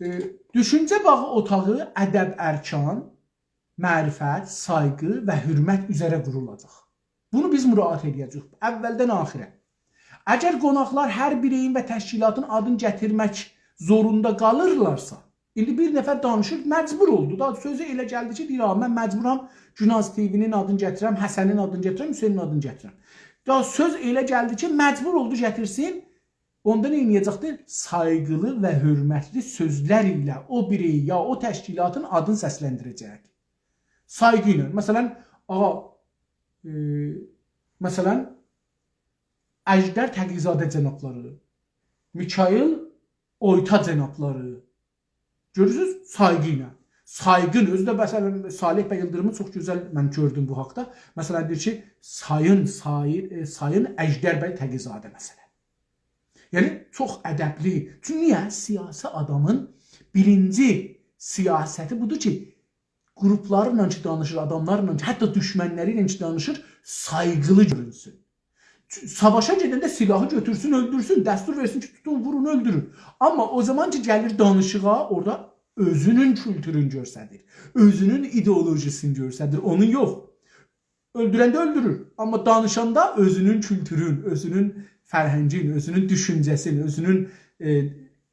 ائ، دوشونجه باغی اوتاغی ادب، ارکان، معرفت، سایغی و حؤرمت اوزره قورولاجاق. بونو بیز مراعات ائله‌یه‌جه‌ییک اولدن آخیره. اگر قوناقلار هر بیرئیین و تشکیلاتین آدینی گتیرمک زوروندا قالیرلارسا، ایندی بیر نفر دانیشیر، مجبور اولدو. دا سؤزو ائله گلدی کی، دئییر: «آ، من مجبورام گوناز تی‌وی‌نین آدینی گتیرم، حسنین آدینی گتیرم، حسینین آدینی گتیرم.» دا سؤز ائله گلدی کی، مجبور اولدو گتیرسین. اوندا نه ائده‌جکدیر؟ سایغیلی و حؤرمتلی سؤزلر ایله او بیرئیی یا او تشکیلاتین آدینی سسلندیره‌جک. سایغی ایله. مثلا، آغا، ائ، مثلا، اژدر تقی‌زاده جنابلاری، میکائیل اویتا جنابلاری. گؤرورسونوز؟ سایغی ایله. سایغین اؤزو ده، مثلا، صالح بی ایلدیریمی چوخ گؤزل من گؤردوم بو حاقدا. مثلا، دئییر کی، سایین، سایین، ائ، سایین اژدر بی تقی‌زاده، مثلا. یعنی، چوخ ادبلی. چونکی نییه؟ سیاسی آدامین بیرینجی سیاستی بودور کی، گروپلارلا کی دانیشیر، آداملارلا کی، حتی دوشمنلری ایله کی دانیشیر، سایغیلی گؤرونسون. ساواشا گئدنده سلاحی گؤتورسون، اؤلدورسون، دستور وئرسین کی، توتون، وورون، اؤلدورون. آمما او زامان کی گلیر دانیشیغا، اورادا اؤزونون کولتورونو گؤستریر، اؤزونون ایدئولوژی‌سینی گؤستریر، اونون یوخ. اؤلدورنده اؤلدورور، آمما دانیشاندا اؤزونون کولتورون، اؤزونون فرهنگین، اؤزونون دوشونجه‌سین، اؤزونون، ائ،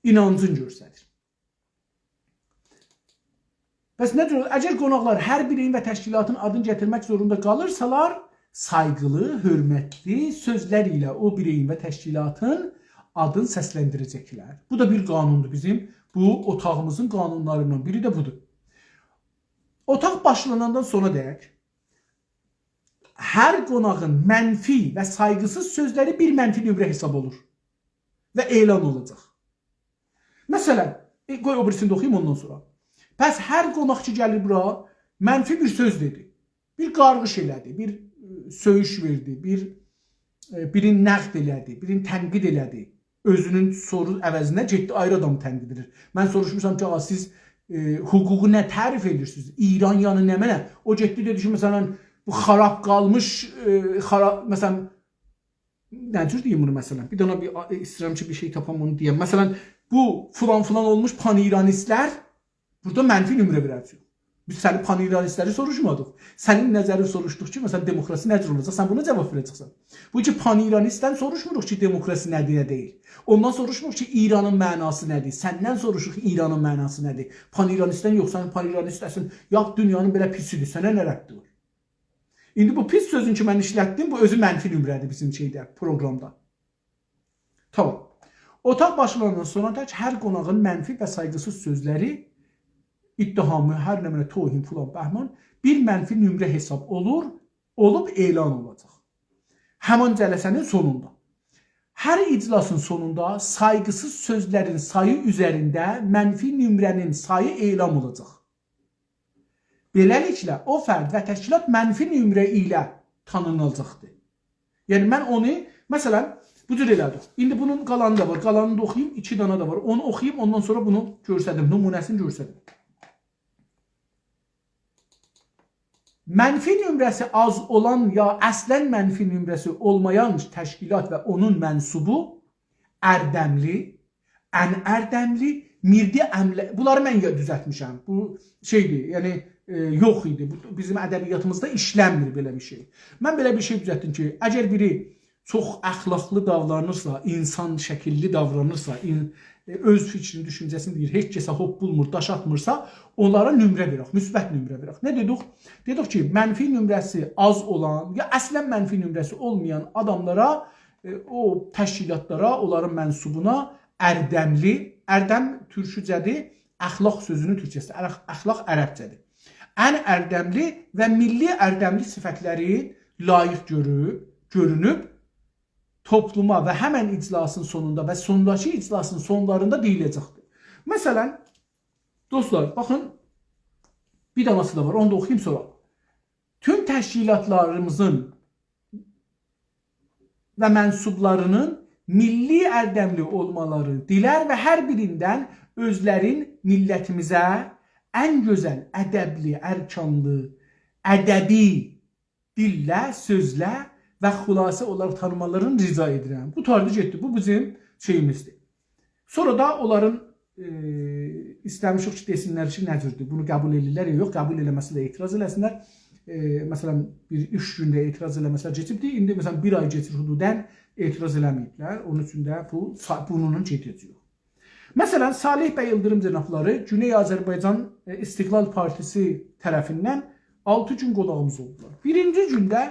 اینانجین گؤستریر. پس نه جور، اگر قوناقلار هر بیرئیین و تشکیلاتین آدینی گتیرمک زوروندا قالیرسالار، سایغیلی، حؤرمتلی سؤزلر ایله او بیرئیین و تشکیلاتین آدینی سسلندیره‌جکلر. بو دا بیر قانوندور بیزیم. بو اوتاغیمیزین قانونلاریندان بیری ده بودور. اوتاق باشلاناندان سونرا دئیک، هر قوناغین منفی و سایغیسیز سؤزلری بیر منفی نمره حساب اولور و اعلان اولاجاق. مثلا، ائ، قوی او بیریسینی ده اوخویوم اوندان سونرا. پس هر قوناق کی گلیر بورا، منفی بیر سؤز دئدی، بیر قارغیش ائله‌دی، بیر، ائ، سؤیوش وئردی، بیر، ائ، بیرینی نقد ائله‌دی، بیرینی تنقید ائله‌دی. اؤزونون سورو عوضینه گئتدی، آیری آدامی تنقید ائدیر. من سوروشموشام کی، «آ، سیز، ائ، حقوقو نه تعریف ائدیرسینیز؟ ایران یانی نمنه؟» او گئتدی، دئدی کی، مثلا، بو خاراب قالمیش، ائ، خارا-، مثلا، نه جور دئییم بونو، مثلا؟ بیر دنه بیر، ائ، ایسته‌ییرم کی، بیر شئی تاپام، اونو دئیم. مثلا، بو فلان فلان اولموش پان‌ایرانیستلر بورادا منفی نمره وئره‌جک. بیز سنین پان‌ایرانیستلری سوروشمادیق. سنین نظرین سوروشدوق کی، مثلا، دموکراسی نه جور اولاجاق؟ سن بونا جاواب وئره‌جکسن. بو کی، پان‌ایرانیستدن سوروشموروق کی، دموکراسی نه‌دیر، نه دئییل. اوندان سوروشموروق کی، ایرانین معناسی نه‌دیر. سندن سوروشوروق کی، ایرانین معناسی نه‌دیر. پان‌ایرانیستدن یوخ، سن پان‌ایرانیست اصلینده، یا دونیانین بئله پیسی‌دیر، سنه نه ربطی وار؟ ایندی بو پیس سؤزون کی، من ایشلتدیم، بو اؤزو منفی نمره‌دیر بیزیم شئیده، پروقرامدا. تامام. اوتاق باشلاناندان سونرا تک هر قوناغین منفی و سایغیسیز سؤزلری، اتهامی، هر نمنه توهین، فلان، بهمان، بیر منفی نمره حساب اولور، اولوب اعلان اولاجاق. همین جلسه‌نین سونوندا. هر اجلاسین سونوندا سایغیسیز سؤزلرین سایی اوزرینده منفی نمره‌نین سایی اعلام اولاجاق. بئله‌لیکله، او فرد و تشکیلات منفی نمره ایله تانیناجاقدیر. یعنی، من اونو، مثلا، بو جور ائله‌دیک. ایندی بونون قالانی دا وار. قالانینی دا اوخویوم، ایکی دانا دا وار. اونو اوخویوم، اوندان سونرا بونو گؤرسدیم، نمونه‌سینی گؤرسدیم. منفی نمره‌سی آز اولان یا اصلا منفی نمره‌سی اولمایان تشکیلات و اونون منسوبو اردملی، ان اردملی، میردی امله، بونلاری من یا-، دوزلتمیشم. بو شئیدیر، یعنی، ائ، یوخ ایدی. بو، بیزیم ادبیاتیمیزدا ایشلنمیر بئله بیر شئی. من بئله بیر شئی دوزلتدیم کی، اگر بیری چوخ اخلاقلی داورانیرسا، انسان شکیللی داورانیرسا، این-، ائ، اؤز فیکرینی، دوشونجه‌سینی دئییر، هئچ کسه هوپپولمور، داش آتمیرسا، اونلارا نمره وئرک، مثبت نمره وئرک. نه دئدیک؟ دئدیک کی، منفی نمره‌سی آز اولان، یا اصلا منفی نمره‌سی اولمایان آداملارا، ائ، او تشکیلاتلارا، اونلارین منسوبونا اردملی، اردم تورکوجه‌دیر، اخلاق سؤزونون تورکجه‌سی، اخ-، اخلاق عربجه‌دیر. ان اردملی و میللی اردملی صفتلری لایق گؤرو-، گؤرونوب، توپلوما و همن اجلاسین سونوندا و سونداکی اجلاسین سونلاریندا دئییله‌جکدیر. مثلا، دوستلار، باخین، بیر داناسی دا وار، اونو دا اوخویوم سونرا. توم تشکیلاتلاریمیزین و منسوبلارینین میللی اردملی اولمالاری دیلر و هر بیریندن اؤزلرین میللتیمیزه ان گؤزل، ادبلی، ارکانلی، ادبی دیلله، سؤزله و خلاصه اولاراق تانیمالارینی رجا ائدیرم. قوتاردی گئتدی. بو بیزیم شئییمیزدیر. سونرا دا اونلارین، ائ، ایسته‌میشیک کی، دئسینلر کی، نه جوردور؟ بونو قبول ائدیرلر، یا یوخ، قبول ائله‌مه‌سه ده اعتراض ائله‌سینلر. ائ، مثلا، بیر اوچ گونده اعتراض ائله‌مه‌سه کئچیبدی. ایندی، مثلا، بیر آی کئچیر حدوداً اعتراض ائله‌مه‌ییبلر. اونون اوچون ده بو، سا-، بونونون گئده‌جه‌یی یوخ. مثلا، صالح بی ایلدیریم جنابلاری گونئی آذربایجان، ائ، استقلال پارتیسی طرفیندن آلتی گون قوناغیمیز اولدولار. بیرینجی گونده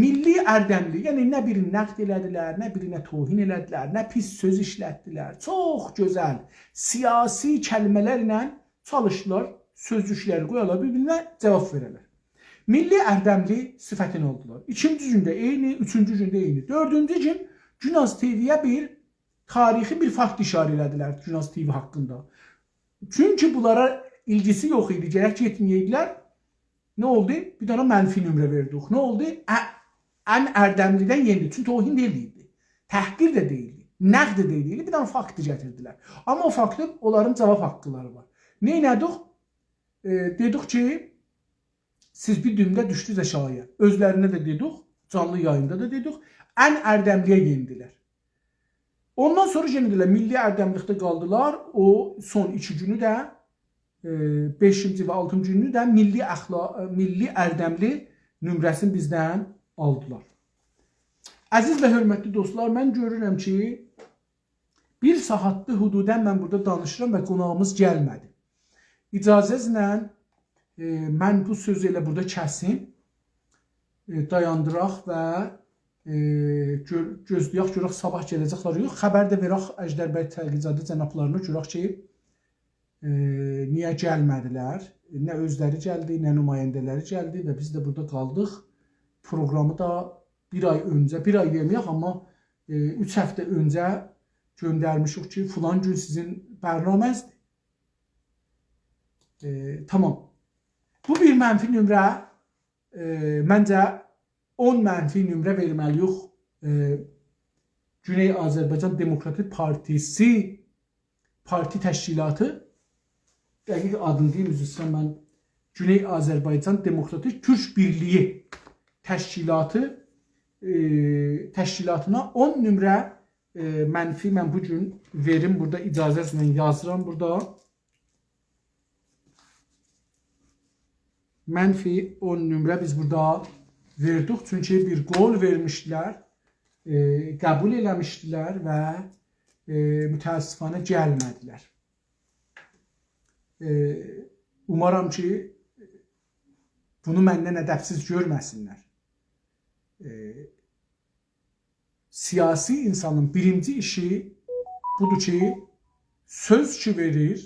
میللی اردملی، یعنی نه بیرینی نقد ائله‌دیلر، نه بیرینه توهین ائله‌دیلر، نه پیس سؤز ایشلتدیلر. چوخ گؤزل سیاسی کلمه‌لرله چالیشدیلار سؤزجوکلری قویالار بیر-بیرینه، جاواب وئره‌لر. میللی اردملی صفتینی آلدیلار. ایکینجی گونده عینی، اوچونجو گونده عینی. دؤردونجو گون گوناز تی‌وی‌یه بیر تاریخی بیر فاکت اشاره ائله‌دیلر گوناز تی‌وی حاقیندا. چونکی بونلارا ایلگیسی یوخ ایدی، گرک گئتمه‌یه‌یدیلر. نه اولدو؟ بیر دنه منفی نمره وئردیک. نه اولدو؟ ا-، ان اردملی‌دن یئندی. چونکی توهین دئییلدی. تحقیر ده دئییلدی. نقد ده دئییلدی. بیر دنه فاکتی گتیردیلر. آمما او فاکتین اونلارین جاواب حاقلاری وار. نئینه‌دیک؟ ائ، دئدیک کی، سیز بیر دومده دوشدونوز آشاغییا. اؤزلرینه ده دئدیک، جانلی یاییندا دا دئدیک. ان اردملی‌یه یئندیلر. اوندان سونرا یئنه ده ائله میللی اردملیکده قالدیلار. او سون ایکی گونو ده، ائ، بئشینجی و آلتینجی گونو ده میللی اخلا-، میللی اردملی نمره‌سینی بیزدن آلدیلار. عزیز و حؤرمتلی دوستلار، من گؤرورم کی، بیر ساعاتدیر حدوداً من بورادا دانیشیرام و قوناغیمیز گلمه‌دی. اجازه‌نیزله، ائ، من بو سؤزو ائله بورادا کسیم. ائ، دایاندیراق و، ائ، گؤ-، گؤزله‌یک، گؤرک صاباح گله‌جکلر یا یوخ. خبر ده وئرک اژدر بی تقی‌زاده جنابلارینا، گؤرک کی، ائ، نییه گلمه‌دیلر؟ نه اؤزلری گلدی، نه نماینده‌لری گلدی و بیز ده بورادا قالدیق. پروقرامی دا بیر آی اؤنجه، بیر آی دئمه‌یک، آمما، ائ، اوچ هفته اؤنجه گؤندرمیشیک کی، فلان گون سیزین برنامه‌زدیر. ائ، تامام. بو بیر منفی نمره، ائ، منجه اون منفی نمره وئرمه‌لی‌ییک ائ، گونئی آذربایجان دموکراتیک پارتیسی، پارتی تشکیلاتی، دقیق آدینی دئییم، عذر ایسته‌ییرم من، گونئی آذربایجان دموکراتیک تورک بیرلیگی تشکیلاتی، ائ، تشکیلاتینا اون نمره، ائ، منفی، من بو گون وئریم، بورادا اجازه‌نیزله یازیرام بورادا. منفی اون نمره بیز بورادا وئردیک. چونکی بیر قول وئرمیشدیلر، ائ، قبول ائله‌میشدیلر و، ائ، متأسفانه گلمه‌دیلر. ائ، اومارام کی، بونو مندن ادبسیز گؤرمه‌سینلر. ائ، سیاسی اینسانین بیرینجی ایشی بودور کی، سؤز کی وئریر،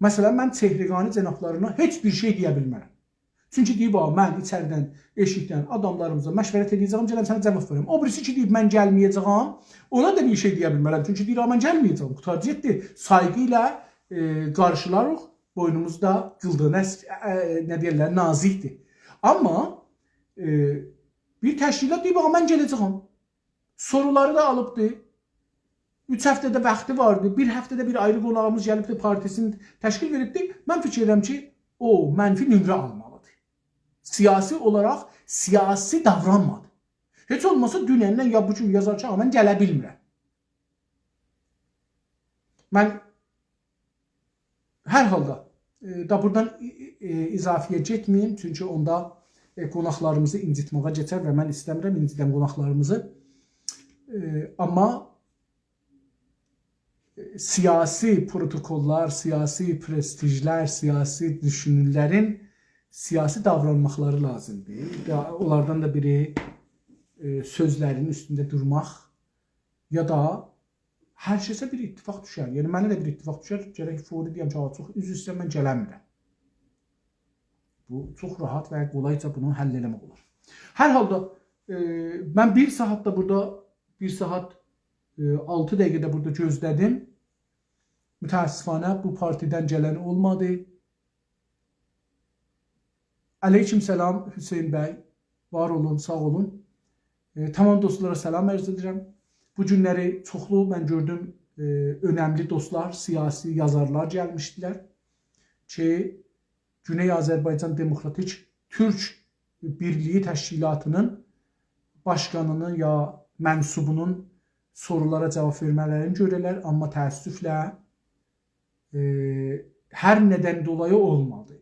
مثلا، من چهرگانی جنابلارینا هئچ بیر شئی دئیه بیلمرم. چونکی دئییب: «آ، من ایچریدن، ائشیکدن آداملاریمیزلا مشورت ائله‌یه‌جه‌یم، گلم سنه جواب وئرم.» او بیریسی کی دئییب: «من گلمه‌یه‌جه‌یم»، اونا دا بیر شئی دئیه بیلمرم. چونکی دئییر: «آ، من گلمه‌یه‌جه‌یم.» قوتاراجاقدیر. سایغی ایله، ائ، قارشیلاریق، بوینوموزو دا قیلدیغین اس-، ائ، نه دئیرلر، نازیکدیر. آمما، ائ، بیر تشکیلات دئییب: «آ، من گله‌جه‌یم.» سورولاری دا آلیبدی. اوچ هفته ده واختی واردی. بیر هفته ده بیر آیری قوناغیمیز گلیبدی، پارتیسینی تشکیل وئریبدی. من فیکیر ائدیرم کی، او منفی نمره آلمالیدیر. سیاسی اولاراق سیاسی داورانمادی. هئچ اولماسا دونندن یا بو گون یازار کی، «آ، من گله بیلمیرم.» من هر حالدا، ائ، دا بورادان، ائ، ائ، اضافه‌یه گئتمه‌ییم، چونکی اوندا، ائ، قوناقلاریمیزی اینجیتمه‌یه کئچر و من ایسته‌میرم اینجیدم قوناقلاریمیزی. ائ، آمما، ائ، سیاسی پروتوکوللار، سیاسی پرستیژلر، سیاسی دوشونورلرین سیاسی داورانماقلاری لازیمدیر. یا، اونلاردان دا بیری، ائ، سؤزلرین اوستونده دورماق، یا دا هر کسه بیر اتفاق دوشر. یعنی، منه ده بیر اتفاق دوشر، گرک فوری دئیم کی، «آ، چوخ عذر ایسته‌ییرم، من گلنمیرم.» بو چوخ راحت و قولایجا بونو حل ائله‌مک اولار. هر حالدا، ائ، من بیر ساعات دا بورادا، بیر ساعات، ائ، آلتی دقیقه ده بورادا گؤزله‌دیم. متأسفانه بو پارتیدن گلن اولمادی. علیکم سلام حسین بی. وار اولون، ساغ اولون. ائ، تمام دوستلارا سلام عرض ائدیرم. بو گونلری چوخلو من گؤردوم، ائ، اؤنملی دوستلار، سیاسی یازارلار گلمیشدیلر کی، گونئی آذربایجان دموکراتیک تورک بیرلیگی تشکیلاتی‌نین باشقانی‌نین یا منسوبونون سورولارا جواب وئرمه‌لرینی گؤره‌لر، آمما تأسفله، ائ، هر ندن دولایی اولمادی.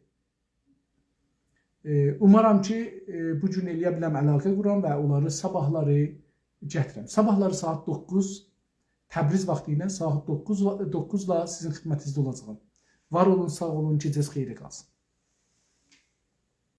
ائ، اومارام کی، ائ، بو گون ائله‌یه بیلم علاقه قورام و اونلاری صاباحلاری گتیرم. صاباحلاری ساعات دوققوز، تبریز واختی ایله ساعات دوققوز، دوققوزلا سیزین خدمتینیزده اولاجاغام. وار اولون، ساغ اولون، گئجه‌نیز خئیره قالسین.